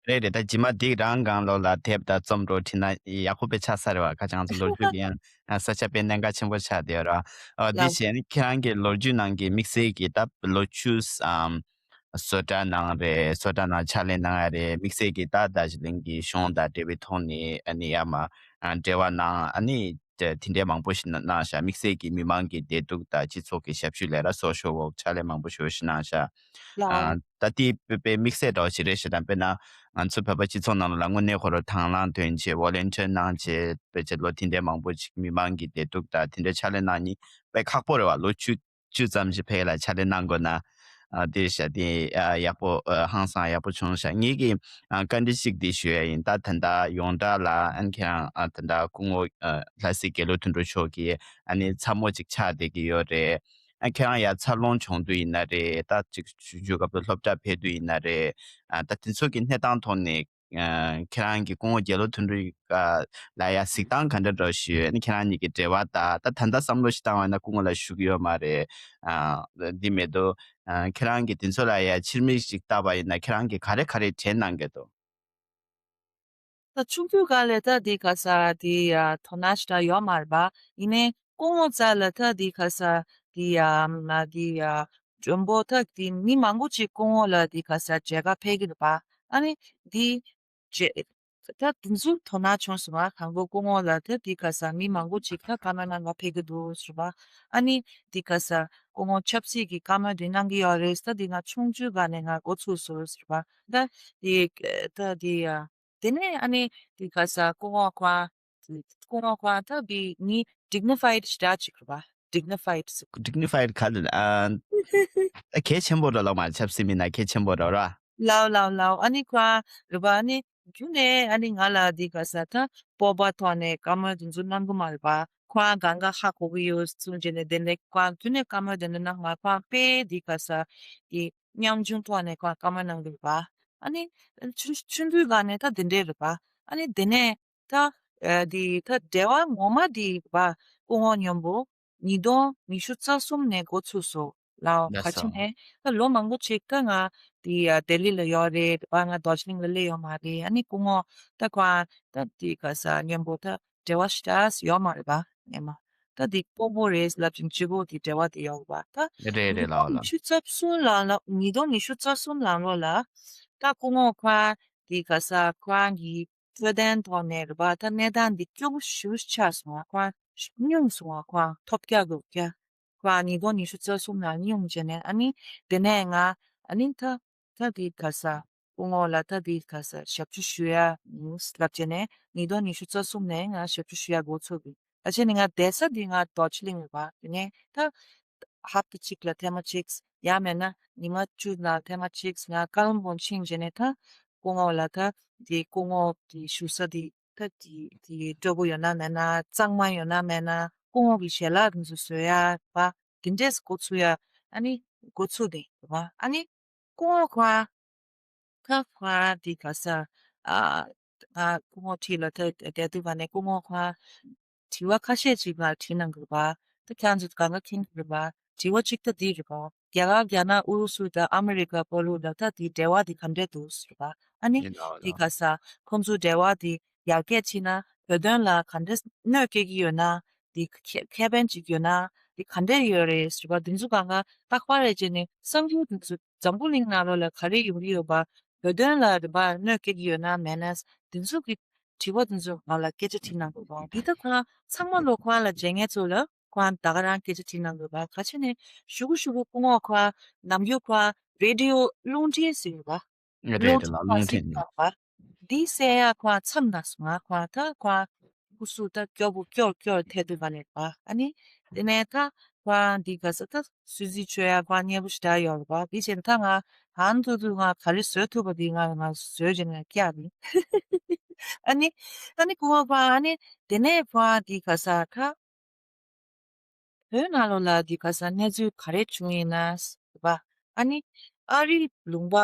རེད་རེད། ད་རྗེས་མ་འདི་རང་སྒང་ལོགས་ལ་དེབ་དང་རྩོམ་འགྲོ་བྲིས་ན་ཡག་པོ་དཔེ་ཆགས་ས་རེད་བ། ཁ་ཅང་ཚོ་ལོ་རྒྱུས་ཀྱི་ཡང་ས་ཆ་དཔེ་གནད་འགག་ཆེན་པོ་ཆགས་བསྡད་ཡོད་ར། ཨ་འདི་བྱས་ནས་ཁྱེད་རང་གི་ལོ་རྒྱུས་ནང་གི་དམིགས་བསལ་གྱི་ད་ལོ་བཅུ་ཨམ་བཟོ་གྲྭ་ནང་རེད། བཟོ་གྲྭ་ནང་ཕྱག་ལས་གནང་ཡ་རེད། དམིགས་བསལ་གྱི་ད་རྡོ་རྗེ་གླིང་གི་གཞུང་དང་འབྲེལ་བའི་ཐོག་ནས་ཨ་ནི་ཡ་མ་ཨ་འབྲེལ་བ་གནང་ཨ་ནི་དེ་འདྲའི་མང་པོ་ཞིག་གནང་ཤག་དམིགས་བསལ་གྱི་མི་མང་གི་བདེ་སྡུག་དང་སྤྱི་ཚོགས་ཀྱི་ཞབས་ཞུ་ལས་ར་social work ཕྱག་ལས་མང་པོ་ཞིག་གནང་ཤག་ཨ་ད་དེ་དཔེ་དཔེ་དམིགས་བསལ་འདྲ་བོ་ཞིག་རེད་ཤག་དང་དཔེར་ན་ང་ཚོ་བོད་པ་སྤྱི་ཚོགས་ནང་ལ་དངོས་གནས་ཁོ་རང་དང་བླངས་ཐོན་བྱས་volunteer གནང་བྱས་དཔེ་ཆ་ལོ་དེ་འདྲའི་མང་པོ་ཞིག་མི་མང་གི་བདེ་སྡུག་དང་དེ་འདྲའི་ཕྱག་ལས་གནང་མཁན་དཔེ་ཁག་པོ་རེད་བ། ལོ་བཅུ་བཅུ་ཙམ་ཞིག་ཕ་གི་ལ་ཕྱག་ལས་གནང་དགོས་ན། ཨ་དེ་ཤ་དེ་ཨ་ཡག་པོ་ཨ་ཧང་སང་ཡག་པོ་བྱུང་ཤག་ངེད་ཀྱིས་ཨ་བཀའ་འདྲི་གཅིག་དེ་ཞུ་ཡ་ཡིན། ད་ད་ལྟ་ཡོངས་གྲགས་ལ་ཨ་ནི་ཁྱེད་རང་ཨ་ད་ལྟ་སྐུ་ངོ་ཨ་ལྷ་སྲས་དགེ་ལེགས་དོན་གྲུབ་མཆོག་གི་ཨ་ནི་ཚ་མོ་ཅིག་ཆགས་བསྡད་ཀྱི་ཡོད་རེད། ཨ་ཁྱེད་རང་ཡར་འཚར་ལོངས་བྱུང་དུས་ཡིན་ན་རེད། ད་ཅིག་ཞུ་རྒྱུ་སྐབས་དུ་སློབ་གྲྭ་ཕེབས་དུས་ཡིན་ན་རེད། ཨ་ད་དེ་ཚོ་གི་གནས་སྟངས་ཐོག་ནས། ཨ་ཁྱེད་རང་གི་སྐུ་ངོ་དགེ་ལེགས་དོན་གྲུབ་ལ་ཡ་གཟིགས་སྟངས་ག་འདྲ་འདྲ་ཞུ་ཡོད། ཨ་ནི་ཁྱེད་རང་གཉིས་ཀྱི་འབྲེལ་བ་དང་ད་ད་ལྟ་བསམ་བློ་ཞིག་བཏང་བ་ན་སྐུ་ངོ་ལ་ཞུ་གི་ཡོད་མ་རེད། ཨ་འདི་མེད་དོ། ཨ་ཁྱེད་རང་གིས་དེ་ཚོ་ལ་ཡ་ཕྱིར་མིག་ཞིག་བལྟས་པ་ཡིན་ན་ཁྱེད་རང་གིས་ག་རེ་ག་རེ་དྲན་གནང་གི་འདུག་ད་ཆུང་དུས་སྒང་ལ་ད་འདི་ག་ས་འདི་ཡ་དོ་སྣང་ཞིག་ད་ཡོད་མ་རེད་པ། ཡིན་ནའི་སྐུ་ངོ་རྩ་ལ་ད་འདི་ག་ས་འདི་ཡ་མ་འདི་ཡ་མགྲོན་པོ་ད་འདི་མི་མང་པོ་ཅིག་སྐུ་ངོ་ལ་འདི་ག་ས་མཇལ་ཁ་ཕེབས་ཀྱི་རེད་པ། ཨ་ནི་འདི་རྗེས་ད་དེ་ཚོ་དོ་སྣང་བྱུང་སོང་ང་། དང་པོ་སྐུ་ངོ་ལ་ད་འདི་ག་ས་མི་མང་པོ་ཅིག་ད་བཀའ་མོལ་གནང་ག་ཕེབས་ཀྱི་འདུག་ཟེར་བ། ཨ་ནི་འདི་ག་ས་སྐུ་ངོ་ཆབ་སྲིད་ཀྱི་བཀའ་མོལ་འདི་གནང་གི་ཡོད་རེད། ད་འདི་ང་ཆུང་དུས་སྒང་ནས་ང་འགོ་ཚུགས་སོང་ཟེར་བ། ད་འདི་ད་འདི་ཡ་དེ་ནས་ཨ་ནི་འདི་ག་ས་སྐུ་ངོ་ཁོང་སྐུ་ངོ་ཁོང་ད་འདི་མི་dignified ཞེ་དྲག་ཅིག་རེད་པ། dignified ཟེར། dignified ག་ལ་ཨ་གལ་ཆེན་པོ་རེད་ལབ་མ་རེད། ཆབ་སྲིད་མི་སྣ་གལ་ཆེན་པོ་རེད་ར། ལའོ་ལའོ་ལའོ། ཨ་ནི་ཁོང་རེད་པ། ཨ་ནི་རྒྱུན་ནས་ཨ་ནི་ང་ལ་འདི་ག་ས་ད་སྤོབས་པ་ཐོག་ནས་བཀའ་མོལ་དེ་ཚོ་གནང་གི་མ་རེད་པ། ཁོང་གང་ག་ཧ་གོ་གི་ཡོད་གསུངས་བྱས་ནས་དེ་འདྲ་ཁོང་རྒྱུན་ནས་བཀའ་མོལ་དེ་འདྲ་གནང་མ། ཁོང་དཔེ་འདི་ག་ས་འདི་ཉམ་ཆུང་ཐོག་ནས་ཁོང་བཀའ་མོལ་གནང་གི་རེད་པ། ཨ་ནི་ཆུང་ཆུང་དུས་སྒང་ནས་ད་དེ་འདྲ་རེད་པ། ཨ་ནི་དེ་ནས་ད་ཨ་འདི་ད་འབྲེལ་བ་ངོ་མ་འདི་རེད་པ། སྐུ་ངོ་མཉམ་པོ་ཉིས་སྟོང་ཉི་ཤུ་རྩ་གསུམ་ནས་འགོ་ཚུགས་སོང་ལགས། ག་ཅི་ནས་ད་ལོ་མང་པོ་ཅིག་ད་ང་འདི་ཡ་ལྡི་ལི་ལ་ཡོད་རེད་པ། ང་རྡོ་རྗེ་གླིང་ལ་སླེབས་ཡོད་མ་རེད། ཨ་ནི་སྐུ་ངོ་ད་ཁོང་ད་འདི་ག་ས་མཉམ་པོ་ད་འབྲེལ་བ་ཞེ་དྲག་ཡོད་མ་རེད་པ། ངས་མ་ད་འདི་སྤོ་བོ་རེད་ལབ་ཅིང་གཅིག་པོ་འདི་འབྲེལ་བ་འདི་ཡོད་པ། ད་རེད་རེད་ལགས་ལགས། ཉི་ཤུ་རྩ་གསུམ་ལ་ལ་ཉིས་སྟོང་ཉི་ཤུ་རྩ་གསུམ་ལ་ལོ་ལ་ད་སྐུ་ངོ་ཁོང་འདི་ག་ས་ཁོང་གི་འཕྲོད་བསྟེན་ཐོག་ནས་རེད་པ། ད་གནས་སྟངས་འདི་སྐྱོ་པོ་ཞེ་པོ་ཆགས་སོང་བ། ཁོང་སྙུང་སོང་བ། ཁོང་ཐོབ་རྒྱག་དགོས་རྒྱག་ཁོང་ཉིས་སྟོང་ཉི་ཤུ་རྩ་གསུམ་ལ་སྙུང་བྱས་ནས་ཨ་ནི་དེ་ནས་ང་ཨ་ནི་ད་ད་འདི་ག་ས་སྐུ་ངོ་ལ་ད་འདི་ག་ས་ཞབས་ཞུ་ཞུ་ཡ་ཡིན་ལབ་བྱས་ནས་ཉིས་སྟོང་ཉི་ཤུ་རྩ་གསུམ་ནས་ང་ཞབས་ཞུ་ཞུ་ཡ་འགོ་ཚུགས་གི། ད་བྱས་ནས་ང་བསྡད་ས་འདི་ང་རྡོ་རྗེ་གླིང་རེད་པ། དེ་ནས་ད་ཧབ་ཏ་གཅིག་ལ་ཐེངས་མ་གཅིག་ཡང་མེད་ན་ཉི་མ་བཅུ་ལ་ཐེངས་མ་གཅིག་ང་ཀ་ལོན་སྦུག་ཕྱིན་བྱས་ནས་ད་སྐུ་ངོ་ལ་ད་འདི་སྐུ་ངོ་གི་བཞུགས་ས་འདི་ད་དེ་དེ་སྤྲོ་པོ་ཡོད་ན་མེད་ན། གཙང་མ་ཡོད་ན་མེད་ན། སྐུ་ངོ་གི་ཞལ་ལག་དེ་ཚོ་བཟོ་ཡ་བ་དེ་འདྲས་འགོ་ཚུགས་ཡ་ཨ་ནི་འགོ་ཚུགས་ཏེ་བ། ཨ་ནི་སྐུ་ངོ་ཁོང་ད་ཁོང་འདི་ག་ས་ཨ་ང་སྐུ་ངོ་འཁྲིས་ལ་ད་བསྡད་དུས་བ་ནས་སྐུ་ངོ་ཁོང་དྲི་བ་ཁ་ཤས་ཅིག་ང་དྲིས་གནང་གི་རེད་པ། ད་ཁྱེད་ཚོ་གང་ག་མཁྱེན་གི་རེད་པ། དྲི་བ་གཅིག་ད་འདི་རེད་པ། རྒྱ་གར་རྒྱ་ནག་ཨུ་རུ་སུ་དང་ཨ་མི་རི་ཀ་བར་དུ་ལ་ད་འདི་འབྲེལ་བ་འདི་ག་འདྲས་འདུག་ཟེར་བ། ཨ་ནི་ཡིན་ནའང་འདི་ལགས། ག་ས་ཁོང་ཚོ་འབྲེལ་བ་འདི་ཡར་རྒྱས་ཕྱིན་ན་བོད་དོན་ལ་ག་འདྲས་གནོད་སྐྱེལ་གྱི་ཡོད་ན། འདི་ཁེ་ཁེ་ཕན་ཅིག་ཡོད་ན་འདི་ག་འདྲས་ཡོད་རེད་ཟེར་བ། འདི་ཚོ་གང་ག་རྟག་པར་རེ་བྱས་ནས་གསར་འགྱུར་འདི་ཚོ་འཛམ་བུ་གླིང་ནང་ལོགས་ལ་ག་རེ་ཡོང་གི་ཡོད་པ། བོད་དོན་ལ་རེད་པ་གནོད་སྐྱེལ་གྱི་ཡོད་ན་མེད་ན་འདི་ཚོ་གི་དྲི་བ་དེ་ཚོ་ང་ལ་སྐད་ཆ་དྲིས་གནང་དགོས་པ། འདི་ལྟ་ཁོ་རང་ཚང་མ་ལོ་ཁོ་རང་ལ་མཇལ་མཁན་ཚོ་ལ་ཁོ་རང་ད་ག་རང་སྐད་ཆ་དྲིས་གནང་དགོས་པ། ག་ཅི་ནས་ཞུ་གུ་ཞུ་གུ་སྐུ་ངོ་ཁོ་རང་ནམ་རྒྱུན་ཁོ་རང་རེ་ཌི་ཡོ་རླུང་འཕྲིན་ཟེར་ཡོད་པ། རེད་རེད་ལགས། རླུང་འཕྲིན་ནས་འདི་གསན་ཡ་ཁོ་རང་མཚམས་ན་སོང་ང་། ཁོ་རང་ད་ཁོ་རང་ སྐུ་གཟུགས་ད་སྐྱོ་པོ་སྐྱོ་སྐྱོ་ཐལ་དུས་ག་ནས་པ། ཨ་ནི་དེ་ནས་ད་ཁོ་རང་འདི་ག་ས་ད་སུད་སི་ཆོས་ཡ་ཁོ་རང་མཉེས་པོ་ཞེ་དྲག་ཡོད་རེད་པ། དེ་བྱས་ད་ང་གང་ཐུབ་ཐུབ་ང་ག་རེ་བཟོས་ཐུབ་པ་དེ་ང་ང་བཟོས་བྱས་ནས་བསྐྱལ་རེད། ཨ་ནི་ཨ་ནི་ཁོ་རང་པ་ཨ་ནི་དེ་ནས་ཁོ་རང་འདི་ག་ས་ད། བོད་ནང་ལོགས་ལ་འདི་ག་ས་གནས་ཚུལ་ག་རེ་བྱུང་ཡིན་ན་ཟེར་བ། ཨ་ནི་ཨ་རི་ལུང་པ་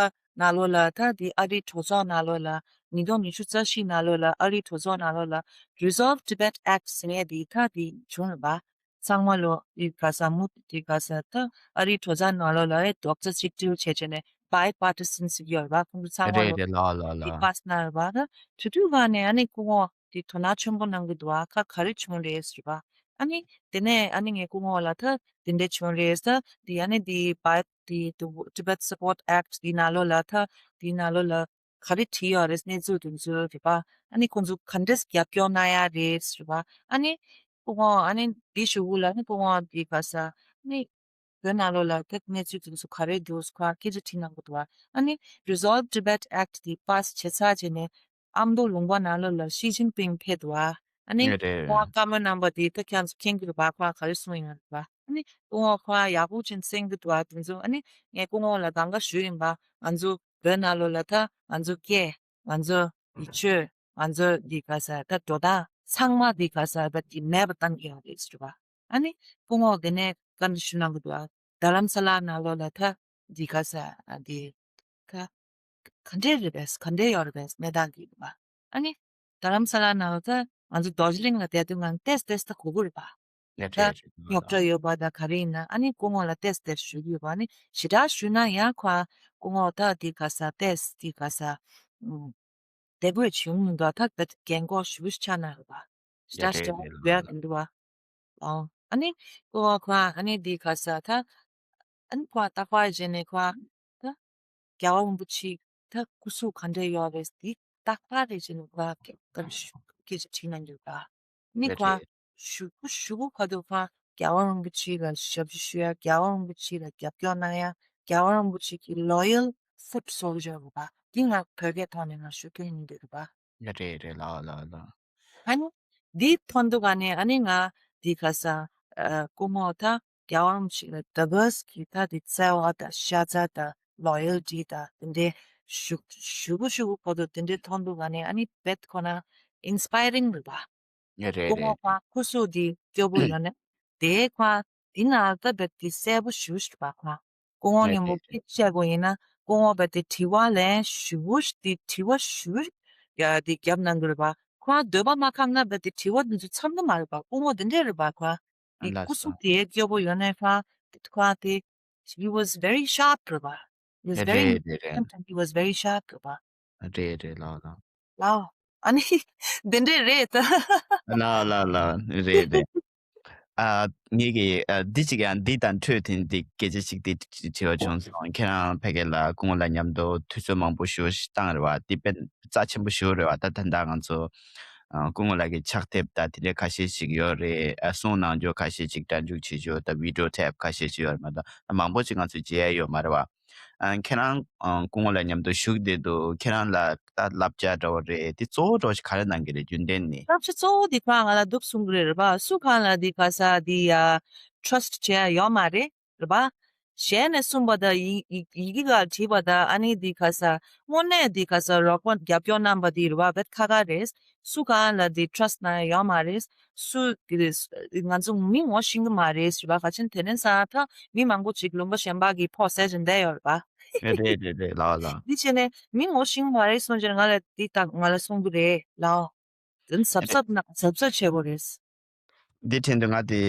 ནང་ལོགས་ལ་ད་འདི་ཨ་རི་གྲོས་ཚོགས་ནང་ལོགས་ལ་ཉིས་སྟོང་ཉི་ཤུ་རྩ་བཞི་ནང་ལོགས་ལ་ཨ་རི་གྲོས་ཚོགས་ནང་ལོགས་ལ་Resolve Tibet Act ཟེར་ནས་འདི་ད་འདི་བྱུང་རེད་པ། ཚང་མ་ལོ་འདི་ག་ས་མུ་འདི་ག་ས་ད་ཨ་རི་གྲོས་ཚོགས་ནང་ལོགས་ལ་ཨེ་རྡོག་རྩ་གཅིག་སྒྲིལ་བྱས་བྱས་ནས་bipartisan ཟེར་གྱི་ཡོད་རེད་པ། ཁོང་ཚོ་ཚང་མ་རེད་ལོ་རེད་ལ་ལ་ལ། འདི་པཱ་སི་གནང་རེད་པ། ད་དེ་དུས་ག་ནས་ཨ་ནི་སྐུ་ངོ་དེ་དོ་སྣང་ཆེན་པོ་གནང་གི་འདུག་ཨ་ཁ་ག་རེ་བྱུང་རེད་ཟེར་བ། ཨ་ནི་དེ་ནས་ཨ་ནི་ངས་སྐུ་ངོ་ལ་ད་དེ་འདྲ་བྱུང་རེད་ད། དེ་ཨ་ནི་དེ་བ་དེ་དུ་Tibet Support Act དེ་ནང་ལོགས་ལ་ད་དེ་ནང་ལོགས་ལ་ག་རེ་བྲིས་ཡོད་རེད་གནས་ཚུལ་དེ་ཚོ་རེད་པ། ཨ་ནི་ཁོང་ཚོ་ག་འདྲས་རྒྱབ་སྐྱོར་གནང་ཡ་རེད་ཟེར་བ། ཨ་ནི་སྐུ་ངོ་ཨ་ནི་དེ་ཞུ་གུ་ལ་ཨ་ནི་སྐུ་ངོ་དེ་ག་ས་ཨ་ནི་བོད་ནང་ལོགས་ལ་ད་གནས་ཚུལ་དེ་ཚོ་ག་རེ་འདུག་ཟེར་ཁོ་སྐད་ཆ་དྲིས་གནང་གི་འདུག་ཨ་ནི་Resolve Tibet Act དེ་པཱ་སི་བྱས་ཚར་རྗེས་ནས། ཨ་མདོ་ལུང་པ་ནང་ལོགས་ལ་ཞི་ཅིན་ཕིང་ཕེབས་འདུག་ཨ། ཨ་ནི་ངས་རེད། ཁོང་བཀའ་མོལ་གནང་པ་དེ་ད་ཁྱེད་ཚོ་མཁྱེན་གྱི་རེད་པ། ཁོང་ག་རེ་གསུངས་ཡོད་རེད་པ། ཨ་ནི་སྐུ་ངོ་ཁོང་ཡག་པོ་ཅིག་གསན་གྱི་འདུག་ཨ། དེ་ཚོ་ཨ་ནི་ངས་སྐུ་ངོ་ལ་གང་ག་ཞུས་ཡིན་པ། ང་ཚོ་བོད་ནང་ལོགས་ལ་ད་ང་ཚོ་སྐད། ང་ཚོ་ཡིག་ཆོས། ང་ཚོ་འདི་ག་ས་ད་འགྲོ་སྟངས་ཚང་མ་འདི་ག་ས་ད་དེ་མེད་པ་བཏང་གི་ཡོད་རེད་ཟེར་བ། ཨ་ནི་སྐུ་ངོ་དེ་ནས་བཀའ་འདྲི་ཞུ་གནང་གི་འདུག་ཨ། རྡ་རམ་ས་ལ་ནང་ལོགས་ལ་ད་འདི་ག་ས་ཨ་འདི་ད་ག་འདྲས་རེད་པས། ག་འདྲས་ཡོད་རེད་པས་གནས་སྟངས་འདི་རེད་པ། ཨ་ནི་རྡ་རམ་ས་ལ་ནང་ལོགས་ད་ང་ཚོ་རྡོ་རྗེ་གླིང་ལ་བསྡད་དུས་ང་ཏེས་ཏེས་ད་གོ་གི་རེད་པ། ངས་ད་རེད་རེད་རྙོག་དྲ་ཡོད་པ་ད་ག་རེ་ཡིན་ན་ཨ་ནི་སྐུ་ངོ་ལ་ཏེས་ཏེས་ཞུ་གི་ཡོད་པ། ཨ་ནི་ཞེ་དྲག་ཞུས་ན་ཡང་ཁོ་སྐུ་ངོ་ད་འདི་ག་ས་ཏེས་འདི་ག་ས་ཨུམ། བདེ་པོ་བྱུང་མི་འདུག་ད་བད་རྒན་གོག་ཞུ་ཆ་ན་རེད་པ། ཞེ་དྲག་ཞེ་དྲག་ཡོད་མི་འདུག་ཨ། ཨོ། ཨ་ནི་ཁོ་ཁོ་ཨ་ནི་འདི་ག་ས་ད། ཨ་ནི་ཁོ་ད་ཁོ་རྗེས་ནས་ཁོ་ད་རྒྱལ་བ་རིན་པོ་ཆེ་ད་སྐུ་གཟུགས་ག་འདྲ་ཡོད་རེད་འདི་ད་ཁོ་རེ་རྗེས་ནས་ཁོ་སྐད་ཆ་དྲིས་གནང་རྒྱུ་ད། ཨ་ནི་ཁོ་ཞུ་གུ་ཞུ་གུ་ཁ་ཐུག་ཁོ་རྒྱལ་བ་རིན་པོ་ཆེ་ལ་ཞབས་ཕྱི་ཞུ་ཡ། རྒྱལ་བ་རིན་པོ་ཆེ་ལ་རྒྱབ་སྐྱོར་གནང་ཡ། རྒྱལ་བ་རིན་པོ་ཆེ་གི་loyal foot soldier རེད་པ། འདི་ང་བོད་སྐད་ཐོག་ནས་ང་ཞུ་མཁན་ཡིན་འདི་རེད་པ། ཡ་རེད་རེད་ལགས་ལགས་ལགས། ཨ་ནི་འདི་ཐོན་དུས་ག་ནས་ཨ་ནི་ང་འདི་ག་ས་ཨ་སྐུ་ངོ་ད་རྒྱལ་བ་རིན་པོ་ཆེ་ལ་ད་བས་ཀྱི་ད་འདི་བརྩེ་བ་དང་ཤ་ཚ་དང་loyalty དང་དེ་འདྲའི་ཞུ་ཞུ་གུ་ཞུ་གུ་ཁོ་ཚོ་དེ་འདྲའི་ཐོན་དུས་ག་ནས་ཨ་ནི་རྦད་ཁོ་ན་inspiring རེད་པ། ངས་རེད་སྐུ་ངོ་རེད། ཁོ་སྐུ་གཟུགས་འདི་སྐྱོ་པོ་ཡོད་ན་དེ་ཁོ་འདི་ན་ད་རྦད་དེ་གསལ་པོ་ཞུ་ཞུ་བ་ཁོ། སྐུ་ངོ་ངས་ངས་མུ་རེད་གེ་རེད། བཤད་དགོས་ཡིན་ན་སྐུ་ངོ་རྦད་དེ་དྲི་བ་ལན་ཞུ་ཞུ་དེ་དྲི་བ་ཞུ་ཡ་དེ་རྒྱབ་གནང་གི་རེད་པ། ཁོ་འདོད་པ་མ་ཁེངས་ན་རྦད་དེ་དྲི་བ་འདི་ཚོ་འཚམ་གི་མ་རེད་པ། སྐུ་ངོ་འདི་འདྲས་རེད་པ། ཁོ་འདི་ལ་སྐུ་གཟུགས་སོ། དེ་སྐྱོ་པོ་ཡོད་ན་ཁོ་ཁོ་དེ་he was very sharp རེད་པ། He was very རེད་རེད་རེད། He was very sharp རེད་པ། རེད་རེད་ལགས་ལགས། ལགས། ཨ་ནི་འདི་འདྲས་རེད་ད། ལགས་ལགས་ལགས་རེད་རེད། ཨ་ངེད་ཀྱི་ཨ་འདི་གཅིག་ཡང་འདི་དང་འཕྲོས་དེ་འདི་སྐད་ཆ་གཅིག་འདི་དྲི་བ་བྱུང་སོང་། ཁྱེད་རང་ཕ་གི་ལ་སྐུ་ངོ་ལ་མཉམ་དུ་དུས་ཚོད་མང་པོ་ཞིག་བཏང་རེད་པ། འདི་དཔེ་རྩ་ཆེན་པོ་ཞིག་རེད་པ། ད་ད་ལྟ་ང་ཚོ་ཨ་སྐུ་ངོ་ལགས་ཀྱི་ཕྱག་དེབ་ད་དེ་འདྲས་ཁ་ཤས་ཤིག་ཡོད་རེད། ཨ་གསུང་གནང་རྒྱུ་ཁ་ཤས་ཤིག་སྒྲ་འཇུག་བྱེད་རྒྱུ་ད་video tape ཁ་ཤས་ཤིག་ཡོད་རེད་མ་གཏོགས་ཨ་མང་པོ་ཅིག་ང་ཚོས་མཇལ་ཡ་ཡོད་མ་རེད་པ། ཨ་ཁྱེད་རང་ཨ་སྐུ་ངོ་ལ་མཉམ་དུ་བཞུགས་བསྡད་འདུག་ཁྱེད་རང་ལ་ད་བསླབ་བྱ་འདྲ་བོ་རེད་དེ་གཙོ་བོ་འདྲ་བོ་ཞིག་ག་རེ་གནང་གི་རེད་རྒྱུན་ལྡན་ནས། བསླབ་བྱ་གཙོ་བོ་དེ་ཁོ་རང་ང་ལ་འདུག་གསུང་གི་རེད་རེད་པ། སུ་གང་ལ་དེ་ག་ས་དེ་ཡ་trust བྱེད་ཡ་ཡོད་མ་རེད་རེད་པ། ཞལ་ནས་གསུངས་པ་དང་ཡི་ཡི་ཡི་གེ་ག་བྲིས་པ་དང་ཨ་ནི་དེ་ག་ས་དངོས་གནས་དེ་ག་ས་རོགས་པ་རྒྱབ་སྐྱོར་གནང་པ་དེ་རེད་པ། བེད་ཁ་ཁ་རེད། སུ་གང་ལ་དེ་trust གནང་ཡ་ཡོད་མ་རེད། སུ་གི་རེད། ང་ཚོ་མི་ངོ་ཤེས་ཀྱི་མ་རེད་ཟེར་བ་ག་ཅིན་དེ་ནས་ས་ད་མི་མང་པོ་ཅིག་ལུང་པ་གཞན་པ་གི་ཕོགས་ཟེར་བཞིན་བསྡད་ཡོད་རེད་པ། རེད་རེད་རེད་ལགས་ལགས། འདི་བྱས་ནས་མི་ངོ་ཤེས་ཀྱི་མ་རེད་གསུངས་བྱས་ང་ལ་འདི་ད་ང་ལ་གསུང་གི་རེད་ལགས། དེ་ནི་གཟབ་གཟབ་ན་གཟབ་གཟབ་བྱེད་དགོས་རེད། འདི་དྲན་དུས་ང་དེ་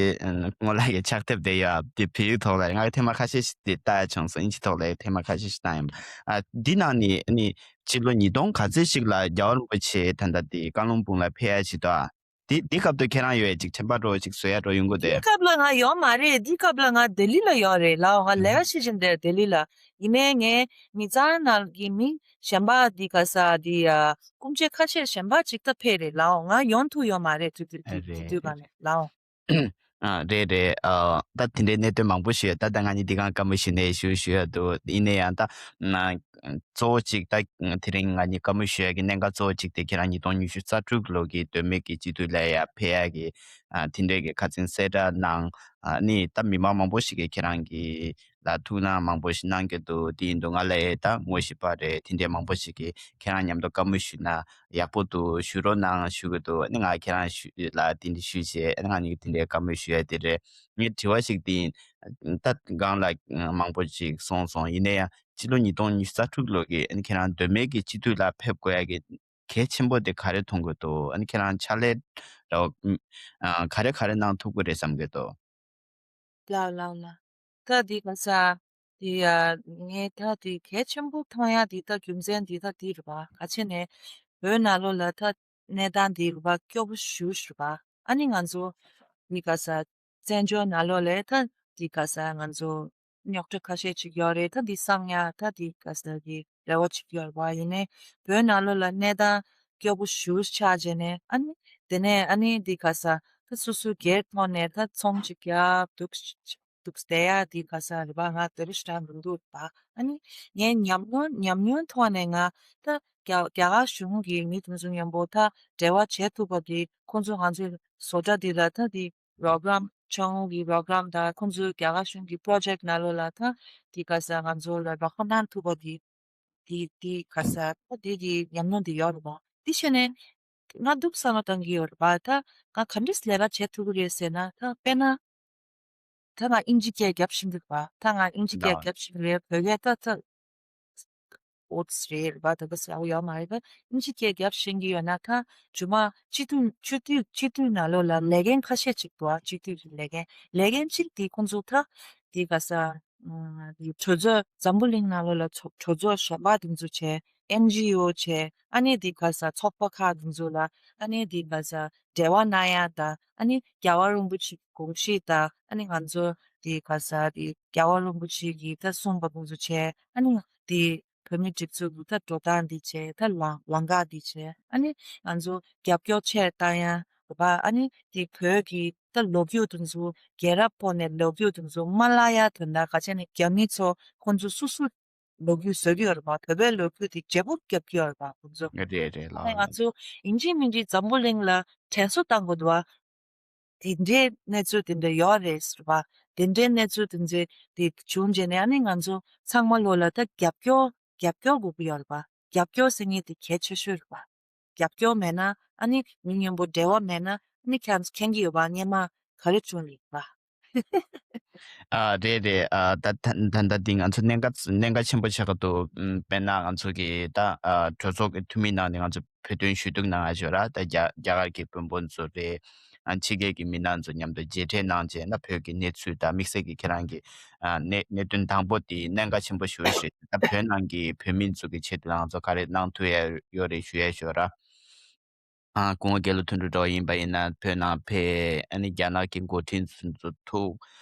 སྔོན་ལ་གི་ཕྱག་དེབ་དེ་ཡོད་དེ་བོད་ཡིག་ཐོག་ལ་ང་གི་ཐེངས་མ་ཁ་ཤས་ཤིག་དེ་ལྟ་ཡ་བྱུང་སོང་། ཨིན་ཇི་ཐོག་ལ་ཐེངས་མ་ཁ་ཤས་ཤིག་བཏང་ཡིན། ཨ་འདི་ནང་ནས་ནི་ཕྱི་ལོ་ཉིས་སྟོང་ག་ཚོད་ཞིག་ལ་རྒྱལ་བ་རིན་པོ་ཆེ་ད་ལྟ་དེ་བཀའ་བློན་སྦུག་ལ་ཕེབས་ཡ་ཆེད་དུ་ཨ་འདི་འདི་སྐབས་དུ་ཁྱེད་རང་ཡོད་ཡ་ཅིག་དྲན་པ་འདྲ་བོ་ཅིག་བཟོ་ཡ་འདྲ་ཡོང་གི་འདུག་དེའི་སྐབས་ལ་ང་ཡོད་མ་རེད། དེའི་སྐབས་ལ་ང་ལྡི་ལི་ལ་ཡོད་རེད་ལགས། ང་ལས་ཀ་བྱེད་བཞིན་བསྡད་ལྡི་ལི་ལ། ཡིན་ནའི་ངའི་མི་ཚང་ནང་གི་མི་གཞན་པ་འདི་ག་ས་འདི་ཡ་སྐུ་མཆེད་ཁ་ཤས་གཞན་པ་ཅིག་ད་ཕེབས་རེད་ལགས། ང་ཡོང་ཐུབ་ཡོད་མ་རེད་དུས་དུས་དུས་དུས་དུས་ག་ནས་ལགས། ཨ་རེད་རེད། ཨ་ད་དེ་འདྲའི་གནད་དོན་མང་པོ་ཞུ་ཡ། ད་ད་ང་གཉིས་འདི་གང་བཀའ་མོལ་ཞུ་ནས་ཞུ་ཞུ་ཡ་འདུག་ཡིན་ན་ཡང་ད་ན་གཙོ་བོ་གཅིག་ད་དེ་རིང་ང་གཉིས་བཀའ་མོལ་ཞུ་ཡ་གི་གནད་འགག་གཙོ་བོ་གཅིག་དེ་ཁྱེད་རང་ཉིས་སྟོང་ཉི་ཤུ་རྩ་དྲུག་ལོ་གི་མདོ་སྨད་ཀྱི་སྤྱི་འཐུས་ལ་ཡ་ཕེབས་ཡ་གི་ཨ་དེ་འདྲའི་གི་ཁ་སང་གསལ་བསྒྲགས་གནང་། ཨ་ནི་ད་མི་མང་མང་པོ་ཞིག་གིས་ཁྱེད་རང་གི་ལ་ཐུགས་སྣང་མང་པོ་ཞིག་གནང་གི་འདུག་དེ་ཡིན་དུས་ང་ལ་ཡ་ད་ངོ་ཤེས་པ་རེད། དེ་འདྲའི་མང་པོ་ཞིག་གིས་ཁྱེད་རང་མཉམ་དུ་བཀའ་མོལ་ཞུས་ན་ཡག་པོ་འདུག་ཞུ་རོགས་གནང་ཞུ་གི་འདུག་ཨ་ནི་ང་ཁྱེད་རང་ཞུ་ལ་དེ་འདྲ་ཞུས་བྱས། ཨ་ནི་ང་གཉིས་དེ་འདྲའི་བཀའ་མོལ་ཞུ་ཡ་དེ་རེད། ངའི་དྲི་བ་ཞིག་དེ་ཡིན། ད་སྒང་ལ་མང་པོ་ཞིག་གསུངས་སོང་། ཡིན་ན་ཡང་སྤྱི་ལོ་ཉིས་སྟོང་ཉི་ཤུ་རྩ་དྲུག་ལོ་གི་ཨ་ནི་ཁྱེད་རང་མདོ་སྨད་ཀྱི་སྤྱི་འཐུས་ལ་ཕེབས་དགོས་ཡ་གི་གལ་ཆེན་པོ་དེ་ག་རེ་མཐོང་གི་འདུག་ཨ་ནི་ཁྱེད་རང་ཕྱག་ལས་ར་ཨ་ག་རེ་ག་རེ་གནང་ཐུབ་ཀྱི་རེད་བསམ་གྱི་འདུག་ལགས་ལགས་ལགས། ད་འདི་ག་ས། འདི་ཡ་ངས་ད་འདི་གལ་ཆེན་པོ་མཐོང་ཡ་འདི་ད་རྒྱུ་མཚན་འདི་ད་འདི་རེད་པ། ག་ཆེ་ནས་བོད་ནང་ལོགས་ལ་ད་གནས་སྟངས་འདི་རེད་པ། སྐྱོ་པོ་ཞེ་པོ་ཞིག་རེད་པ། ཨ་ནི་ང་ཚོ་འདི་ག་ས་བཙན་བྱོལ་ནང་ལོགས་ལ་ད་འདི་ག་ས་ང་ཚོ་རྙོག་དྲ་ཁ་ཤས་ཅིག་ཡོད་རེད། ད་འདི་གསང་ཡ་ད་འདི་ག་ས་གི་རེ་བ་ཅིག་ཡོད་རེད་པ། ཡིན་ནའི་བོད་ནང་ལོགས་ལ་གནས་སྟངས་སྐྱོ་པོ་ཞེ་པོ་ཆགས་བྱས་ནས། ཨ་ནི་དེ་ནས་ཨ་ནི་འདི་ག་ས་ད་སོ་སོའི་སྒེར་ཐོག་ནས་ད་ཚོང་ཅིག་རྒྱག་འདུག་འདུག་བསྡད་ཡ་འདི་ག་ས་རེད་པ། ང་དེ་རིང་ཞེ་དྲག་མི་འདུག་པ། ཨ་ནི་ངའི་ཉམས་མྱོང་ཉམས་མྱོང་ཐོག་ནས་ང་ད་རྒྱ་རྒྱ་གར་གཞུང་གི་མི་དེ་ཚོ་མཉམ་པོ་ད་འབྲེལ་བ་བྱེད་ཐུབ་པ་འདི། ཁོང་ཚོ་ང་ཚོའི་བཟོ་གྲྭ་འདི་ལ་ད་འདི་རོགས་རམ་ཆང་གི་རོགས་རམ་དང་། ཁོང་ཚོའི་རྒྱ་གར་གཞུང་གི་པོ་རོ་ཇེཀ་ནང་ལོགས་ལ་ད་འདི་ག་ས་ང་ཚོ་ལ་རོགས་པ་གནང་ཐུབ་པ་འདི། དེ་དེ་ག་ས་ད་དེ་གི་ཉམས་མྱོང་དེ་ཡོད་རེད་པ། དེ་བྱས་ནས་ང་འདུག་བསམ་བློ་བཏང་གི་ཡོད་རེད་པ། ད་ང་ག་འདྲས་ལས་ཀ་བྱེད་ཐུབ་ཀྱི་རེད་ཟེར་ན། ད་དཔེར་ན་ད་ང་དབྱིན་ཇི་སྐད་རྒྱབ་ཤེས་ཀྱི་རེད་པ། ད་ང་དབྱིན་ཇི་སྐད་རྒྱབ་ཤེས་ཀྱི་རེད། བོད་སྐད་ད་ད་ཨོ་ཙི་རེད་པ། ད་ག་ས་ཡག་པོ་ཡོད་མ་རེད་པ། དབྱིན་ཇི་སྐད་རྒྱབ་ཤེས་ཀྱི་ཡོད་ན། ད་རྗེས་མ་སྤྱི་འཐུས་སྤྱི་འཐུས་སྤྱི་འཐུས་ནང་ལོགས་ལ་ལས་འགན་ཁ་ཤས་ཅིག་འདུག་ཨ། སྤྱི་འཐུས་ཀྱི་ལས་འགན་ལས་འགན་གཅིག་དེ་ཁོང་ཚོ་ད་དེ་ག་ས། ཨ་དེ་གྲོས་ཚོགས་འཛམ་བུ་གླིང་ནང་ལོགས་ལ་གྲོས་གྲོས་ཚོགས་གཞན་པ་དེ་ཚོ་བྱས། ཨེན་ཇི་ཨོ་བྱས། ཨ་ནི་དེ་ག་ས་ཚོགས་པ་ཁག་དེ་ཚོ་ལ་ཨ་ནི་དེ་ག་ས་འབྲེལ་བ་གནང་ཡ་དང་། ཨ་ནི་རྒྱལ་བ་རིན་པོ་ཆེའི་དགོངས་གཞི་དང་། ཨ་ནི་ང་ཚོ་དེ་ག་ས་དེ་རྒྱལ་བ་རིན་པོ་ཆེ་གིས་ད་གསུངས་པ་དེ་ཚོ་བྱས། ཨ་ནི་དེ་བོད་མིའི་སྒྲིག་འཛུགས་ཀྱི་ད་འགྲོ་སྟངས་འདི་བྱས། ད་ལམ་ལམ་ཁ་འདི་བྱས། ཨ་ནི་ང་ཚོ་རྒྱབ་སྐྱོར་ཆེ་རུ་བཏང་ཡ་རེད་པ། ཨ་ནི་དེ་བོད་ཀྱི་ད་ལོ་རྒྱུས་དེ་ཚོ་རྒྱལ་རབས་ཐོག་ནས་ལོ་རྒྱུས་དེ་ཚོ་མ་བརླག་ཡ་དོན་དག་ག་ཆ་ནས་རྒྱ་མི་ཚོ་ཁོང་ཚོ་སོ་སོ་ལོ་རྒྱུས་བཟོ་གི་ཡོད་རེད་པ། བོད་པའི་ལོ་རྒྱུས་དེ་བརྗེ་པོ་རྒྱབ་ཀྱི་ཡོད་རེད་པ་ཁོང་ཚོ། རེད་རེད། ལགས་ཨ་ནི་ང་ལགས། ཚོ་ཡིན་གཅིག་མིན་གཅིག་འཛམ་བུ་གླིང་ལ་དྲན་གསོ་བཏང་དགོས་འདུག་པ། དེ་འདྲའི་གནས་ཚུལ་དེ་འདྲ་ཡོད་རེད་ཟེར་བ། དེ་འདྲའི་གནས་ཚུལ་དེ་འདྲ་དེ་བྱུང་རྗེས་ནས། ཨ་ནི་ང་ཚོ་ཚང་མ་ལོ་ལ་ད་རྒྱབ་སྐྱོར་རྒྱབ་སྐྱོར་དགོས་ཀྱི་ཡོད་རེད་པ། རྒྱབ་སྐྱོར་ཟེར་མཁན་དེ་གལ་ཆེ་ཤོས་རེད་པ། རྒྱབ་སྐྱོར་མེད་ན། ཨ་ནི་མི་མཉམ་པོ་འབྲེལ་བ་མེད་ན། ཨ་ནི་ཁྱེད་རང་ཚོ་མཁྱེན་གྱི་ཡོད་པ། སྔོན་མ་ག་རེ་བྱུང་ཡོད་པ། ཨ་རེད་རེད། ཨ་ད་ད་ད་ལྟ་འདི་ང་ཚོ་གནད་འགག་གནད་འགག་ཆེན་པོ་ཆགས་ཀྱི་འདུག་ཨུམ། དཔེར་ན་ང་ཚོ་གི་ད་ཨ་གྲོས་ཚོགས་ཀྱི་འཐུས་མི་ནང་ནས་ང་ཚོ་བོད་དོན་ཞུ་གཏུག་གནང་ཡ་ཞོར་ར། ད་རྒྱ་རྒྱ་གར་གྱི་དཔོན་པོ་ཚོ་རེད། ཨ་ཕྱི་རྒྱལ་གྱི་མི་སྣ་ཚོ་མཉམ་དུ་མཇལ་འཕྲད་གནང་རྗེས་ན། བོད་ཀྱི་གནས་ཚུལ་དང་དམིགས་བསལ་གྱི་ཁྱེད་རང་གི་ཨ་གནད་གནད་དོན་དང་པོ་དེ་གནད་འགག་ཆེན་པོ་ཞེ་པོ་ཞིག་ད་བོད་ནང་གི་བོད་མི་ཚོ་གི་ཆེད་དུ་ང་ཚོ་ག་རེ་གནང་ཐུབ་ཡ་ཡོད་རེད་ཞུ་ཡ་ཞོར་ར། ཨ་སྐུ་ངོ་རྒྱལ་ལོ་དོན་གྲུབ་ལགས་ཡིན་པ་ཡིན་ན་བོད་ནང་ཕེབས། ཨ་ནི་རྒྱ་ནག་གི་འགོ་ཁྲིད་ཚོ་ཐུག་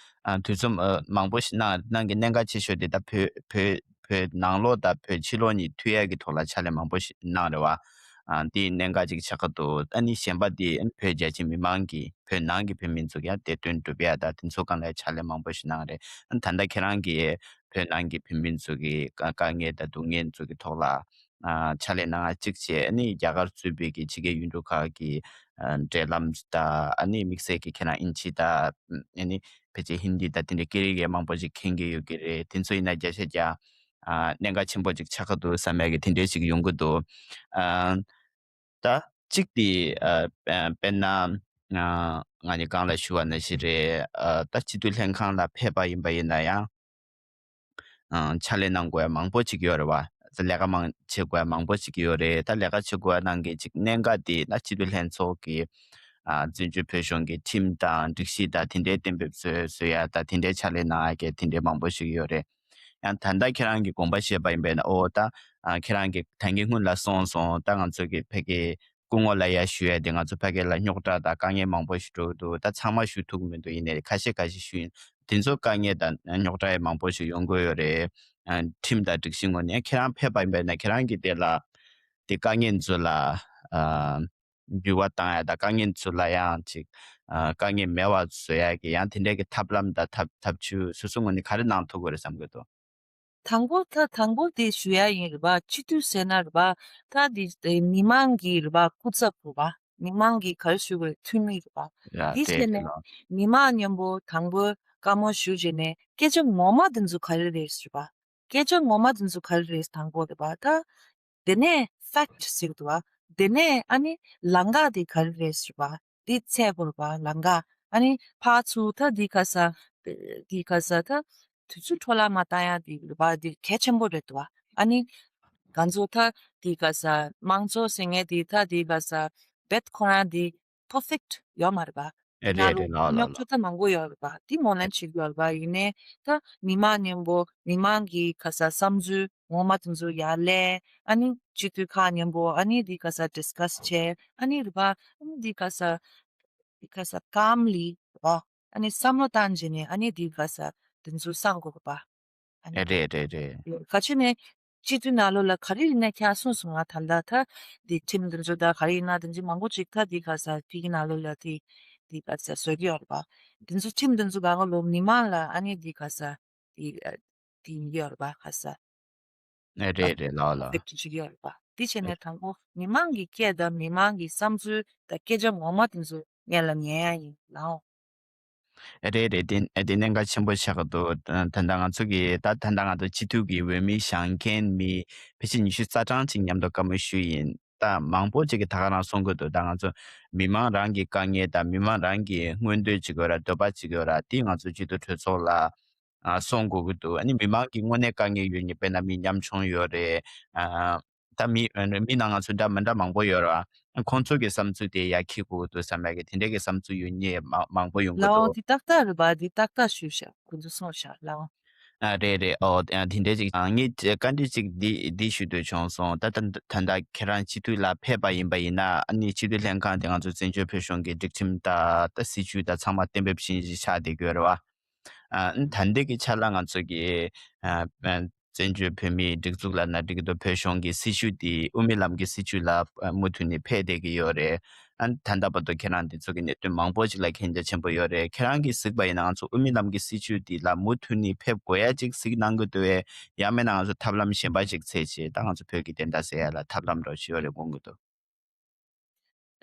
ཨ་དུས་ཚོད་ཨ་མང་པོ་ཞིག་གནང་། གནང་གི་གནད་འགག་ཆེ་ཤོས་དེ་ད་བོད་བོད་བོད་ནང་ལོགས་དང་བོད་ཕྱི་ལོགས་གཉིས་མཐུད་ཡ་གི་ཐོག་ལ་ཕྱག་ལས་མང་པོ་ཞིག་གནང་རེད་པ། ཨ་འདི་གནད་འགག་ཅིག་ཆགས་ཀྱི་འདུག་ཨ་ནི་གཞན་པ་དེ་ཨ་ནི་བོད་རྒྱ་ཆེ་མི་མང་གི་བོད་ནང་གི་བོད་མི་ཚོ་གི་ཡང་བདེ་དོན་སྒྲུབ་ཡ་དང་དེ་ཚོ་སྒང་ལ་ཕྱག་ལས་མང་པོ་ཞིག་གནང་རེད། ཨ་ནི་ད་ལྟ་ཁྱེད་རང་གིས་བོད་ནང་གི་བོད་མི་ཚོ་གི་དཀའ་དཀའ་ངལ་དང་སྡུག་བསྔལ་ཚོ་གི་ཐོག་ལ། ཨ་ཕྱག་ལས་གནང་བ་གཅིག་བྱས། ཨ་ནི་རྒྱ་གར་གཙོས་པའི་གི་ཕྱི་རྒྱལ་ཡུལ་གྲུ་ཁག་གི་ཨ་འབྲེལ་ལམ་དང་། ཨ་ནི་དམིགས་བསལ་གྱི་ཁྱེད་རང་དབྱིན་ཇི་དང་། ཨ་ནི་ཕལ་ཆེར་ཧིན་དི་དང་དེ་འདྲའི་སྐད་རིགས་ཡང་མང་པོ་ཞིག་མཁྱེན་གྱི་ཡོད་ཀྱི་རེད། དེ་ཚོ་ཡིན་ན་བརྒྱ་ཆ་བརྒྱ་ཨ་གནད་འགག་ཆེན་པོ་ཅིག་ཆགས་ཀྱི་འདུག་བསམ་ཡ་གི་དེ་འདྲའི་ཞིག་ཡོང་གི་འདུག་ཨ་ད་གཅིག་དེ་ཨ་དཔེར་ན་ཨ་ང་གཉིས་སྒང་ལ་ཞུ་བ་ནང་བཞིན་རེད། ཨ་ད་སྤྱི་འཐུས་ལྷན་ཁང་ལ་ཕེབས་པ་ཡིན་པ་ཡིན་ན་ཡང་། ཨ་ཕྱག་ལས་གནང་དགོས་ཡ་མང་པོ་ཅིག་ཡོད་རེད་པ། ལས་ཀ་མང་བྱེད་དགོས་ཡ་མང་པོ་ཅིག་ཡོད་རེད། ད་ལས་ཀ་བྱེད་དགོས་ཡ་ནང་གི་ཅིག་གནད་འགག་དེ་ད་སྤྱི་འཐུས་ལྷན་ཚོགས་ཀྱི་ཨ་བཙན་བྱོལ་བོད་གཞུང་གི་ཁྲིམས་དང་སྒྲིག་གཞི་དང་དེ་འདྲའི་གཏན་འབེབས་བཟོས་བཟོས་ཡ་དང་། དེ་འདྲའི་ཕྱག་ལས་གནང་ཡ་གི་དེ་འདྲའི་མང་པོ་ཞིག་ཡོད་རེད། ཡང་ད་ལྟ་ཁྱེད་རང་གི་དགོངས་པ་བཞེས་པ་ཡིན་པས་ན། ཨོ་ད་ཨ་ཁྱེད་རང་གི་ད་གིན་སྔོན་ལ་གསུངས་སོང་། ད་ང་ཚོ་གི་ཕ་གི་སྐུ་ངོ་ལ་ཡ་ཞུ་ཡ་དེ། ང་ཚོ་ཕ་གི་ལ་རྙོག་དྲ་དང་དཀའ་ངལ་མང་པོ་ཞིག་འགྲོ་གི་འདུག་ད་ཚང་མ་ཞུ་ཐུབ་ཀྱི་མི་འདུག་ཡིན་ནའི་ཁ་ཤས་ཁ་ཤས་ཞུ་ཡིན། དེ་ཚོ་དཀའ་ངལ་དང་རྙོག་དྲ་ཡང་མང་པོ་ཞིག་ཡོང་གི་ཡོད་རེད། ཨ་ཁྲིམས་དང་སྒྲིག་གཞི་ངོས་ནས་ཁྱེད་རང་ཕེབས་པ་ཡིན་པས་ན། ཁྱེད་རང་གིས་དེ་ལ་དེ་དཀའ་ངལ་ཚོ་ལ་ཨ་ འགྱུར་བ་བཏང་ཡ་དང་དཀའ་ངལ་ཚོ་ལ་ཡང་ཅིག་ཨ་དཀའ་ངལ་མེད་པ་བཟོ་ཡ་གི་ཡང་དེ་འདྲའི་གི་ཐབས་ལམ་དང་ཐབས་ཐབས་ཇུས་སོ་སོ་ངོས་ནས་ག་རེ་གནང་ཐུབ་དགོས་རེད་བསམ་གི་འདུག། དང་པོ་ད་དང་པོ་དེ་ཞུ་ཡ་ཡིན་རེད་པ། སྤྱི་འཐུས་ཟེར་ན་རེད་པ། ད་དེ་དེ་མི་མང་གི་རེད་པ། སྐུ་ཚབ་རེད་པ། མི་མང་གི་ག་རེ་ཞུ་དགོས། འཐུས་མི་རེད་པ། ཡ་དེ་དེ་བྱས་དེ་ནས་ལ། མི་མང་མཉམ་པོ་དང་པོ་བཀའ་མོལ་ཞུ་བྱས་ནས་སྐད་ཆ་ངོ་མ་དེ་ཚོ་ག་རེ་རེད་ཟེར་བ། སྐད་ཆ་ངོ་མ་དེ་ཚོ་ག་རེ་རེད། དང་པོ་རེད་པ། ད་དེ་ནས་ཕེག་ཊི་ཟེར་གི་འདུག་བ། དེ་ནས་ཨ་ནི་ལམ་ཁ་དེ་ག་རེ་རེད་ཟེར་བ། དེ་འཚོལ་དགོས་རེད་པ། ལམ་ཁ། ཨ་ནི་ཕར་ཚུར་ད་དེ་ག་ས་དེ་ག་ས་ད་དུས་ཚོད་འཕྲོ་བརླག་མ་བཏང་ཡ་དེ་རེད་པ། དེ་གལ་ཆེན་པོ་རེད་འདུག་བ། ཨ་ནི་ང་ཚོ་ད་དེ་ག་ས་དམངས་གཙོ་ཟེར་མཁན་དེ་ད་དེ་ག་ས་རྦད་ཁོ་རང་དེ་པར་ཕེག་ཊི་ཡོད་མ་རེད་པ། ཨེ་དེ་ནང་རེད་ལོགས་རེད་ལ་ལ་རྙོག་ལ། དྲ་ད་མང་པོ་ཡོད་རེད་པ། དེ་ངོས་ལེན་བྱེད་དགོས་རེད་པ། ཡིན་ནའི་ད་མི་མང་མཉམ་པོ་མི་མང་གི་ག་ས་བསམ་ཚུལ་ངོ་མ་དེ་ཚོ་ཡར་ལེན། ཨ་ནི་སྤྱི་འཐུས་ཁག་མཉམ་པོ་ཨ་ནི་དེ་ག་ས་ཌིས་ཀ་སི་བྱེད། ཨ་ནི་རེད་པ། ཨ་ནི་དེ་ག་ས་དེ་ག་ས་ཀམ་ལི་རེད་པ། ཨ་ནི་བསམ་བློ་བཏང་བྱས་ནས་ཨ་ནི་དེ་ག་ས་དེ་ཚོ་བསམ་དགོས་རེད་པ། ཨ་ནི་རེད་རེད་རེད། ག་ཅི་ནས་སྤྱི་འཐུས་ནང་ལོགས་ལ་ག་རེ་ཡིན་ན་ཁྱེད་གསུངས་སོང་ང་། ད་ལྟ་ད་འདི་ཁྲིམས་འདི་ཚོ་ད་ག་རེ་ཡིན་ན་དེ་ཚོ་མང་པོ་ཅིག་ད་འདི་ག་ས་ཕ་གི་ནང་ལོགས་ལ་དེ་འདི་ག་ས་བཟོ་གི་ཡོད་རེད་པ། དེ་ཚོ་ཁྲིམས་དེ་ཚོ་ག་ག་ལོ་མི་མང་ལ་ཨ་ནི་འདི་ག་ས་འདི་འདི་ཡིན་གི་ཡོད་རེད་པ། ག་ས་རེད་རེད་རེད་ལོ་ལོ། ཨེ་ཕེག་ཊི་བྱེད་ཀྱི་ཡོད་རེད་པ། དེ་བྱས་ནས་དང་པོ་མི་མང་གི་སྐད་དང་མི་མང་གི་བསམ་ཚུལ་དང་སྐད་ཆ་ངོ་མ་དེ་ཚོ་སྔོན་ལ་ཉན་ཡ་ཡིན་ལགས། རེད་རེད། དེ་དེ་གནད་འགག་ཆེན་པོ་ཆགས་འདུག། ད་ད་ལྟ་ང་ཚོ་གི་ད་ད་ལྟ་ང་ཚོ་སྤྱི་འཐུས་ཀྱི་འོས་མི་བཞེངས་མཁན་མི་ཕལ་ཆེར་ཉི་ཤུ་རྩ་གྲངས་ཅིག་མཉམ་དུ་བཀའ་མོལ་ཞུས་ཡིན། ད་མང་པོ་ཅིག་གིས་ད་ག་རང་གསུང་གི་འདུག། ད་ང་ཚོ་མི་མང་རང་གི་དཀའ་ངལ་དང་མི་མང་རང་གི་མངོན་འདོད་ཅིག་ཡོད་ར། འདོད་པ་ཅིག་ཡོད་ར། དེ་ང་ཚོ་སྤྱི་འཐུས་གྲོས་ཚོགས་ལ་ཨ་གསུང་དགོས་ཀྱི་འདུག། ཨ་ནི་མི་མང་གི་དངོས་གནས་དཀའ་ངལ་ཡོད་མཁན་དཔེར་ན་མི་ཉམ་ཆུང་ཡོད་རེད། ཨ་ད་མི་མི་ནང་ང་ཚོ་འདྲ་མི་འདྲ་མང་པོ་ཡོད་ར། ཁོང་ཚོ་གི་བསམ་ཚུལ་དེ་ཡར་འཁྱེར་དགོས་འདུག་བསམ་ཡ་གི་དེ་འདྲའི་གི་བསམ་ཚུལ་ཡོད་མཁན་མང་མང་པོ་ཡོང་གི་ལའོ། འདུག། འདི་ཏག་ཏག་རེད་པ། འདི་ཏག་ཏག་ཞུས་ཤག། ཁོང་ཚོ་གསུངས་ཤག་ལའོ། ཨ་རེད་རེད། ཨོ་དེ་འདྲ་ཅིག་ཨ་ངས་བཀའ་འདྲི་ཅིག་འདི་འདི་ཞུ་འདོད་བྱུང་སོང་། ད་ད་ད་ལྟ་ཁྱེད་རང་སྤྱི་འཐུས་ལ་ཕེབས་པ་ཡིན་པ་ཡིན་ན། ཨ་ནི་སྤྱི་འཐུས་ལྷན་ཁང་དེ་ང་ཚོ་བཙན་བྱོལ་བོད་གཞུང་གི་སྒྲིག་ཁྲིམས་དང་ད་སྲིད་བྱུས་དང་ཚང་མ་གཏན་འབེབས་བྱས་ནས་ཆགས་བསྡད་ཀྱི་ཡོད་རེད་བ། ཨ་ད་ལྟའི་གི་ཆ་ལ་ང་ཚོ་གི་ཨ་བཙན་བྱོལ་བོད་མིའི་སྒྲིག་འཛུགས་ལབ་ན་འགྲིག་གི་འདུག། བོད་གཞུང་གི་སྲིད་བྱུས་དེ་དབུ་མའི་ལམ་གྱི་སྲིད་བྱུས་ལ་མུ་མཐུད་ནས་ཕེབས་བསྡད་ཀྱི་ཡོད་རེད། ཨ་ད་ལྟ་བར་དུ་ཁྱེད་རང་འདི་ཚོ་གི་གནད་དོན་མང་པོ་ཅིག་ལ་མཁྱེན་རྒྱ་ཆེན་པོ་ཡོད་རེད། ཁྱེད་རང་གིས་གཟིགས་པ་ཡིན་ན་ང་ཚོ་དབུ་མའི་ལམ་གྱི་སྲིད་བྱུས་དེ་ལ་མུ་མཐུད་ནས་ཕེབས་དགོས་ཡ་ཅིག་གཟིགས་གནང་གི་འདུག་གས། ཡང་མིན་ན་ང་ཚོ་ཐབས་ལམ་གཞན་པ་ཅིག་འཚོལ་བྱས་ད་ང་ཚོ་བོད་ཀྱི་བདེན་མཐའ་གསལ་ཡ་ལ་ཐབས་ལམ་འདྲ་བོ་ཞིག་ཡོད་རེད་དགོངས་ཀྱི་འདུག།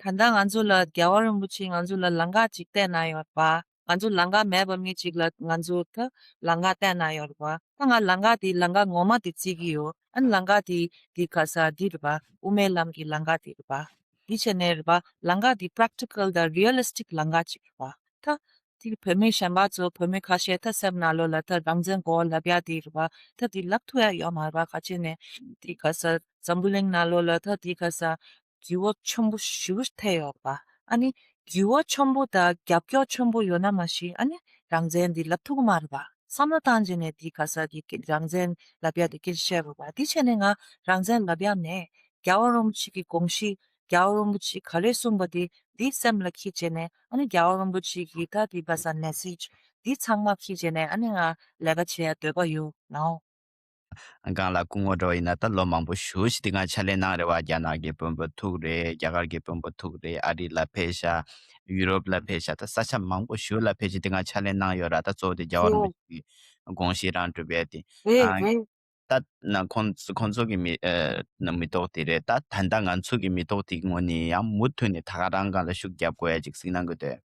ད་ལྟ་ང་ཚོ་ལ་རྒྱལ་བ་རིན་པོ་ཆེས་ང་ཚོ་ལ་ལམ་ཁ་ཅིག་བསྟན་གནང་ཡོད་པ། ང་ཚོ་ལམ་ཁ་མེད་པ་མི་གཅིག་ལ་ང་ཚོ་ད་ལམ་ཁ་བསྟན་གནང་ཡོད་རེད་པ། ད་ང་ལམ་ཁ་དེ་ལམ་ཁ་ངོ་མ་དེ་བརྩི་གི་ཡོད། ཨ་ནི་ལམ་ཁ་དེ་དེ་ག་ས་འདི་རེད་པ། དབུ་མའི་ལམ་གྱི་ལམ་ཁ་དེ་རེད་པ། འདི་བྱས་ནས་རེད་པ། ལམ་ཁ་དེ་པེ་རེག་ཊི་ཀལ་དང་རི་ཡ་ལི་སི་ཊིག་ལམ་ཁ་ཅིག་རེད་པ། ད་དེ་བོད་མི་གཞན་པ་ཚོ་བོད་མི་ཁ་ཤས་ད་སེམས་ནང་ལོགས་ལ་ད་རང་བཙན་དགོས་ལབ་ཡ་དེ་རེད་པ། ད་དེ་ལབ་ཐུབ་ཡ་ཡོད་མ་རེད་པ། ག་ཅི་ནས་དེ་ག་ས་འཛམ་བུ་གླིང་ནང་ལོགས་ལ་ད་དེ་ག་ས་འགྱུར་བ་ཆེན་པོ་ཞེ་པོ་ཐེབས་ཡོད་པ། ཨ་ནི་འགྱུར་བ་ཆེན་པོ་དང་རྒྱབ་སྐྱོར་ཆེན་པོ་ཡོད་ན་མ་གཞི། ཨ་ནི་རང་བཙན་འདི་ལབ་ཐུབ་ཀྱི་མ་རེད་པ། བསམ་བློ་བཏང་བྱས་ནས་འདི་ག་ས་འདི་རང་བཙན་ལབ་ཡ་འདི་སྐད་ཆ་བཤད་དགོས་པ། འདི་བྱས་ནས་ང་རང་བཙན་ལབ་ཡ་མེད། རྒྱལ་བ་རིན་པོ་ཆེ་གི་དགོངས་གཞི། རྒྱལ་བ་རིན་པོ་ཆེ་ག་རེ་གསུངས་པ་འདི་འདི་སེམས་ལ་འཁྱེར་བྱས་ནས། ཨ་ནི་རྒྱལ་བ་རིན་པོ་ཆེ་གི་ད་འདི་ག་ས་མེ་སེཇ་འདི་ཚང་མ་འཁྱེར་བྱས་ནས། ཨ་ནི་ང་ལས་ཀ་བྱེད་ཡ་འདོད་པ་ཡོད་ལགས། སྒང་ལ་སྐུ་ངོ་འདྲ་བོ་ཡིན་ན་ད་ལོ་མང་པོ་ཞེ་པོ་ཞིག་འདི་སྒང་ཕྱག་ལས་གནང་རེད་བ། རྒྱ་ནག་གི་དཔོན་པོ་ཐུག་རེད། རྒྱ་གར་གྱི་དཔོན་པོ་ཐུག་རེད། ཨ་རི་ལ་ཕེབས་ཤག། ཡུ་རོབ་ལ་ཕེབས་ཤག། ད་ས་ཆ་མང་པོ་ཞེ་པོ་ལ་ཕེབས་བྱས་འདི་སྒང་ཕྱག་ལས་གནང་ཡོད་ར། ད་གཙོ་བོ་དེ་རྒྱལ་བ་རིན་པོ་ཆེ་གི་དགོངས་གཞི་རང་སྒྲུབ་ཡ་དེ། རེད་ཨ་རེད། ད་ན་ཁོང་ཁོང་ཚོ་གི་མི་ཨ་ན་མི་ཐོག་དེ་རེད། ད་ད་ལྟ་ང་ཚོ་གི་མི་ཐོག་དེ་ངོས་ནས་ཡང་མུ་མཐུད་ནས་ད་ག་རང་སྒང་ལ་ཤུགས་རྒྱབ་དགོས་ཡ་ཅིག་གཟིགས་གནང་གི་འདུག།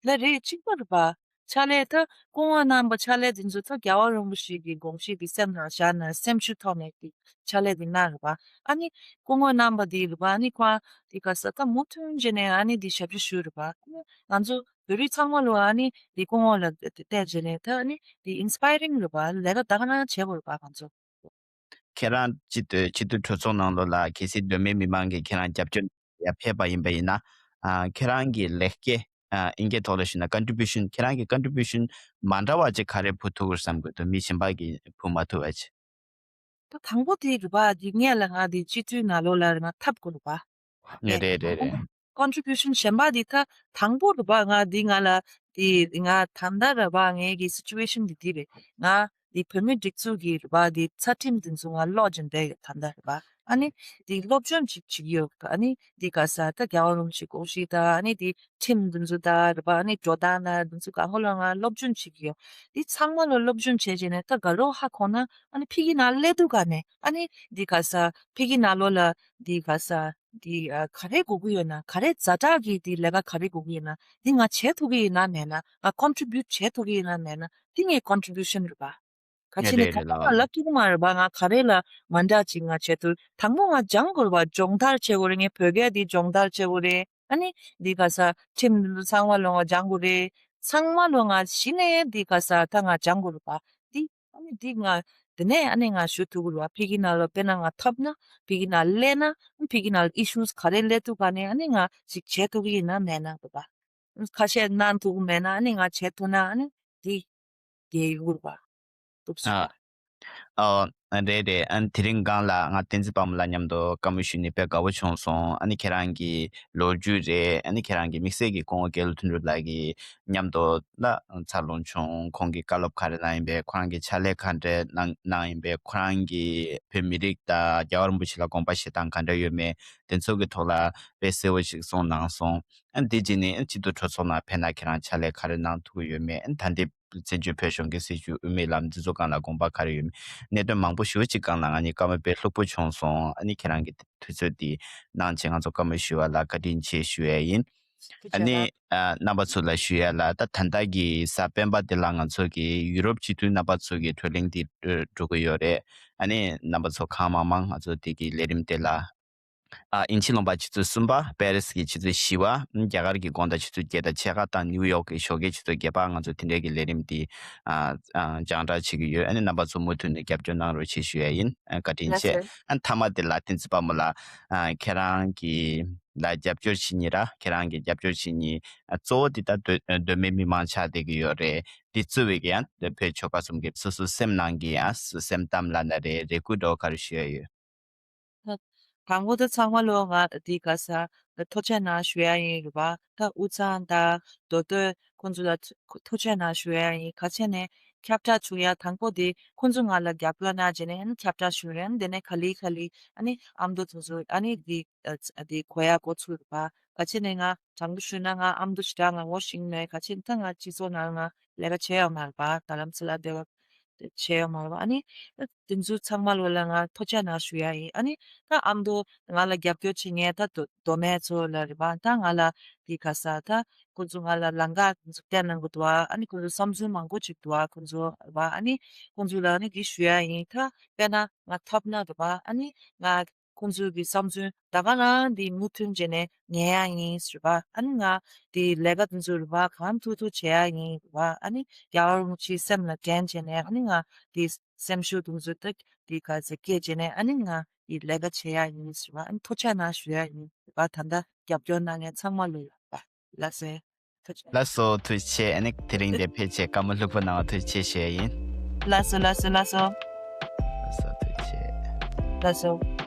ལགས་རེད། གཅིག་པ་རེད་པ། ཕྱག་ལས་ད་སྐུ་ངོ་གནང་པ་ཕྱག་ལས་དེ་ཚོ་ད་རྒྱལ་བ་རིན་པོ་ཆེ་གི་དགོངས་གཞི་དེ་སེམས་ནང་བཞག་ནས་སེམས་ཤུགས་ཐོག་ནས་དེ་ཕྱག་ལས་དེ་གནང་རེད་པ། ཨ་ནི་སྐུ་ངོ་གནང་པ་དེ་རེད་པ། ཨ་ནི་ཁོང་དེ་ག་ས་ད་མུ་མཐུད་བྱས་ནས་ཨ་ནི་དེ་ཞབས་ཕྱི་ཞུས་རེད་པ། ཨ་ནི་ང་ཚོ་བོད་རིགས་ཚང་མ་ལོ་ཨ་ནི་དེ་སྐུ་ངོ་ལ་བལྟས་བྱས་ནས་ད་ཨ་ནི་དེ་ཨིན་སི་པ་ཡ་རིང་རེད་པ། ལས་ཀ་ད་ག་རང་བྱེད་དགོས་རེད་པ་ང་ཚོ། ཁྱེད་རང་སྤྱི་འཐུས་སྤྱི་འཐུས་གྲོས་ཚོགས་ནང་ལོགས་ལ་གལ་སྲིད་གདོད་མའི་མི་མང་གིས་ཁྱེད་རང་རྒྱབ་སྐྱོར་ཡ་ཕེབས་པ་ཡིན་པ་ཡིན་ན། ཨ་ཁྱེད་རང་གི་ལེགས་སྐྱེས། ཨ་དབྱིན་སྐད་ཐོག་ལ་ཞུས་ན་ཀོན་ཊི་བྷུ་ཤན། ཁྱེད་རང་གི་ཀོན་ཊི་བྷུ་ཤན་མ་འདྲ་བ་ཅིག་ག་རེ་ཕུལ་ཐུབ་ཀྱི་རེད་བསམ་གྱི་འདུག། མི་གཞན་པ་གིས་ཕུལ་མ་ཐུབ་པ་ཅིག། ད་དང་པོ་དེ་རེད་པ། དེ་སྔོན་ལ་ང་དེ་སྤྱི་འཐུས་ནང་ལོགས་ལ་ང་ཐོབ་དགོས་རེད་པ། རེད་རེད་རེད། ཀོན་ཊི་བྷུ་ཤན་གཞན་པ་དེ་ད་དང་པོ་རེད་པ། ང་དེ་ང་ལ་དེ་ང་ད་ལྟ་རེད་པ། ངའི་གི་སི་ཅུ་ཨེ་ཤན་དེ་དེ་རེད། ང་དེ་བོད་མི་སྒྲིག་འཛུགས་ཀྱི་རེད་པ། དེ་རྩ་ཁྲིམས་དེ་ཚོ་ང་ཀློག་བྱས་བསྡད་ཡོད་ད་ལྟ་རེད་པ། ཨ་ནི་འདི་སློབ་སྦྱོང་ཅིག་བྱེད་ཀྱི་ཡོད། ཨ་ནི་འདི་ག་ས་ད་རྒྱལ་བ་རིན་པོ་ཆེ་དགོངས་གཞི་དང་ཨ་ནི་འདི་ཁྲིམས་འདི་ཚོ་དང་རེད་པ། ཨ་ནི་འགྲོ་སྟངས་དང་འདི་ཚོ་གང་ག་ལ་ང་སློབ་སྦྱོང་བྱེད་ཀྱི་ཡོད། འདི་ཚང་མ་ལ་སློབ་སྦྱོང་བྱས་བྱས་ནས་ད་དགའ་རོགས་ཧ་གོ་ན་ཨ་ནི་ཕ་གི་ནང་སླེབས་དུས་ག་ནས་ཨ་ནི་འདི་ག་ས་ཕ་གི་ནང་ལོགས་ལ་འདི་ག་ས་འདི་ཨ་ག་རེ་དགོས་ཀྱི་ཡོད་ན། ག་རེ་ཛ་དྲག་གི་འདི་ལས་ཀ་ག་རེ་དགོས་ཀྱི་ཡོད་ན་འདི་ང་བྱེད་ཐུབ་ཀྱི་ཡོད་ན་མེད་ན། ང་ཀོན་ཊི་བྷིའུཊ་བྱེད་ཐུབ་ཀྱི་ཡོད་ན་མེད་ན། འདི་ངའི་ཀོན་ཊི་བྷིའུ་ཤན་རེད་པ། ག་ཅི་ནས་རེད་ད་རེད་ལགས། ལབ་ཐུབ་ཀྱི་མ་རེད་པ། ང་ག་རེ་ལ་མ་འདྲ་ཅིག་ང་བྱེད་ཐུབ། དང་པོ་ང་སྦྱང་དགོས་རེད་པ། སྦྱོང་བརྡར་བྱེད་དགོས་རེད། ངས་བོད་སྐད་འདི་སྦྱོང་བརྡར་བྱེད་དགོས་རེད། ཨ་ནི་འདི་ག་ས་ཁྲིམས་འདི་ཚོ་ཚང་མ་ལོ་ང་སྦྱང་དགོས་རེད། ཚང་མ་ལོ་ང་གཞི་ནས་འདི་ག་ས་ད་ང་སྦྱང་དགོས་རེད་པ། འདི་ཨ་ནི་འདི་ང་དེ་ནས་ཨ་ནི་ང་ཞུ་ཐུབ་ཀྱི་རེད་པ། ཕ་གི་ནང་ལ་དཔེར་ན་ང་ཐོབ་ན་ཕ་གི་ནང་སླེབས་ན་ཕ་གི་ནང་ཨི་ཤུ་ག་རེ་སླེབས་ཐུབ་ག་ནས་ཨ་ནི་ང་ཅིག་བྱེད་ཐུབ་ཀྱི་ཡིན་ན་མེད་ན་རེད་པ། ཁ་ཤས་གནང་ཐུབ་ཀྱི་མེད་ན་ཨ་ནི་ང་བྱེད་ཐུབ་ན་ཨ་ནི་འདི་རྒྱལ་ཡུལ་བ། ཨ། ཨོ། རེད་རེད། ཨ་དེ་རིང་སྒང་ལ་ང་བསྟན་འཛིན་དཔལ་མོ་ལགས་མཉམ་དུ་བཀའ་མོལ་ཞུས་ནས་དཔེ་དགའ་བོ་བྱུང་སོང་། ཨ་ནི་ཁྱེད་རང་གི་ལོ་རྒྱུས་རེད། ཨ་ནི་ཁྱེད་རང་གི་དམིགས་བསལ་གྱི་སྐུ་ངོ་རྒྱལ་ལོ་དོན་གྲུབ་ལགས་ཀྱི་མཉམ་དུ་ལ་འཚར་ལོངས་བྱུང་། ཁོང་གི་བཀའ་སློབ་ག་རེ་གནང་ཡིན་པས། ཁོ་རང་གི་ཕྱག་ལས་ག་འདྲ་གནང་གནང་ཡིན་པས། ཁོ་རང་གི་བོད་མི་རིགས་དང་རྒྱལ་བ་རིན་པོ་ཆེ་ལ་དགོངས་པ་བཞེས་སྟངས་ག་འདྲ་ཡོད་མེད་དེ་ཚོ་གི་ཐོག་ལ་དཔེ་གསལ་བོ་ཞིག་གསུངས་གནང་སོང་། ཨ་ནི་དེ་རྗེས་ནས་ཨ་སྤྱི་འཐུས་གྲོས་ཚོགས་ནང་ཕེབས་ན་ཁྱེད་རང་ཕྱག་ལས་ག་རེ་གནང་ཐུབ་ཀྱི་ཡོད་མེད། ཨ་ནི་ད་ལྟའི་བཙན་བྱོལ་བོད་གཞུང་གི་སྲིད་བྱུས་དབུ་མའི་ལམ་འདི་ཚོ་སྒང་ལ་དགོངས་པ་ག་རེ་ཡོད་མེད། གནད་དོན་མང་པོ་ཞེ་པོ་ཅིག་སྒང་ལ་ང་གཉིས་བཀའ་མོལ་དཔེ་ལྷུག་པོ་བྱུང་སོང་། ཨ་ནི་ཁྱེད་རང་གི་དུས་ཚོད་འདི་གནང་བྱས་ང་ཚོ་བཀའ་མོལ་ཞུ་བ་ལ་བཀའ་དྲིན་ཆེ་ཞུ་ཡ་ཡིན། ཐུགས་ཨ་རྗེ་ནི་གནང་། ཨ་རྣམ་པ་ཚོ་ལ་ཞུ་ཡ་ལ་ད་ད་ལྟ་གི་གཟའ་སྤེན་པ་འདི་ལ་ང་ཚོ་གི་ཡུ་རོབ་སྤྱི་འཐུས་རྣམ་པ་ཚོ་གི་བགྲོ་གླེང་འདི་འགྲོ་གི་ཡོད་རེད། ཨ་ནི་རྣམ་པ་ཚོ་གང་མང་མང་ང་ཚོ་འདི་གི་ལས་རིམ་དེ་ལ། ཨ་དབྱིན་ཇི་ལུང་པ་ཆུ་ཚོད་གསུམ་པ། པེ་རིས་ཀྱི་ཆུ་ཚོད་བཞི་པ། རྒྱ་གར་གྱི་དགོང་དག་ཆུ་ཚོད་བརྒྱད་དང་ཕྱེད་ཀ་དང་ནིའུ་ཡོག་གི་ཞོགས་ཀའི་ཆུ་ཚོད་བརྒྱད་པ་ང་ཚོ་དེ་འདྲའི་གི་ལས་རིམ་འདི་ཨ་ཨ་རྒྱང་བསྒྲགས་བྱེད་ཀྱི་ཡོད། ཨ་ནི་རྣམ་པ་ཚོ་མུ་མཐུད་ནས་རྒྱབ་སྐྱོར་གནང་རོགས་ཞེས་ཞུ་ཡ་ཡིན། ཨ་བཀའ་དྲིན་ལགས་ཆེ། སོ། ཨ་མཐའ་མ་དེ་ལ་བསྟན་འཛིན་དཔལ་མོ་ལགས། ཨ་ཁྱེད་རང་གི་ལ་རྒྱབ་སྐྱོར་བྱེད་མཁན་ར་ཁྱེད་རང་གི་རྒྱབ་སྐྱོར་བྱེད་མཁན་ཨ་གཙོ་བོ་དེ་ད་མདོ་མདོ་སྨད་མི་མང་ཆགས་བསྡད་ཀྱི་ཡོད་རེད། འདི་གཙོས་པའི་གི་ཡང་བོད་ཆོལ་ཁ་གསུམ་གྱི་སོ་སོ་སེམས་ནང་གི་ཡང་སེམས་གཏམ་ལབ་ན་རེད། རེ་སྐུལ་འདྲ་བོ་ག་རེ་ཞུ་ཡ་ཡོད། ད་དང་པོ་ད་ཚང་མ་ལོ་ང་འདི་ག་ས་ཐུགས་རྗེ་གནང་ཞུ་ཡ་ཡིན་རེད་པ། ད་དབུས་གཙང་དང་མདོ་སྟོད་ཁོང་ཚོ་ལ་ཐུགས་རྗེ་གནང་ཞུ་ཡ་ཡིན། ག་ཅི་ནས་ཁྱབ་བསྒྲགས་བྱུང་ཡ་དང་པོ་དེ་ཁོང་ཚོ་ང་ལ་རྒྱབ་སྐྱོར་གནང་བྱས་ནས་ཨ་ནི་ཁྱབ་བསྒྲགས་ཞུ་རེད། ཨ་ནི་དེ་ནས་ག་ལེ་ག་ལེ་ཨ་ནི་ཨ་མདོ་དེ་ཚོ་ཨ་ནི་འདི་འདི་གོ་ཡ་འགོ་ཚུགས་རེད་པ། ག་ཅི་ནས་ང་དྲང་པོ་ཞུས་ན་ང་ཨ་མདོ་ཞེ་དྲག་ང་ངོ་ཤེས་མེད། ག་ཅི་ད་ང་སྤྱི་ཚོགས་ནང་ང་ལས་ཀ་བྱས་ཡོད་མ་རེད་པ། རྡ་རམ་ས་ལ་བསྡད་པ། བྱས་ཡོད་མ་རེད་པ། ཨ་ནི་དེ་ཚོ་ཚང་མ་ལོ་ལ་ང་ཐུགས་རྗེ་གནང་ཞུ་ཡ་ཡིན། ཨ་ནི་ད་ཨ་མདོ་ང་ལ་རྒྱབ་སྐྱོར་བྱེད་མཁན་ད་མདོ་མདོ་སྨད་ཚོ་ལ་རེད་པ། ད་ང་ལ་འདི་ག་ས་ད་ཁོང་ཚོ་ང་ལ་ལམ་ཁ་ཁོང་ཚོ་བསྟན་གནང་གི་འདུག་པ། ཨ་ནི་ཁོང་ཚོ་བསམ་ཚུལ་མང་པོ་ཅིག་འདུག་པ། ཁོང་ཚོ་རེད་པ། ཨ་ནི་ཁོང་ཚོ་ལ་ཨ་ནི་འདི་ཞུ་ཡ་ཡིན། ད་དཔེར་ན་ང་ཐོབ་ན་རེད་པ། ཨ་ནི་ང་ཁོང་ཚོའི་གི་བསམ་ཚུལ་ད་ག་རང་འདི་མུ་མཐུད་བྱས་ནས་ཉན་ཡ་ཡིན་ཟེར་བ། ཨ་ནི་ང་འདི་ལས་ཀ་དེ་ཚོ་རེད་པ། གང་ཐུབ་ཐུབ་བྱེད་ཡ་ཡིན་ཟེར་བ། ཨ་ནི་རྒྱལ་བ་རིན་པོ་ཆེའི་སེམས་ལ་དྲན་བྱས་ནས་ཨ་ནི་ང་འདི་སེམས་ཤུགས་དེ་ཚོ་ད་འདི་ག་ཚོད་སྐྱེད་བྱས་ནས་ཨ་ནི་ང་འདི་ལས་ཀ་བྱེད་ཡ་ཡིན་ཟེར་བ། ཨ་ནི་ཐུགས་རྗེ་གནང་ཞུ་ཡ་ཡིན་ཟེར་བ། ད་ལྟ་རྒྱབ་སྐྱོར་གནང་མཁན་ཚང་མ་ལ་ཡོད་པ། ལགས་སོ། ཐུགས་རྗེ་ཆེ། ལགས་སོ། ཐུགས་རྗེ་ཆེ། ཨ་ནི་དེ་རིང་འདིར་ཕེབས་བྱས་བཀའ་མོལ་ལྷུག་པོ་གནང་བ་ཐུགས་རྗེ་ཆེ་ཞུ་ཡ་ཡིན། ལགས་སོ་ལགས་སོ་ལགས་སོ། ལགས་སོ། ཐུགས་རྗེ་ཆེ། ལགས་སོ།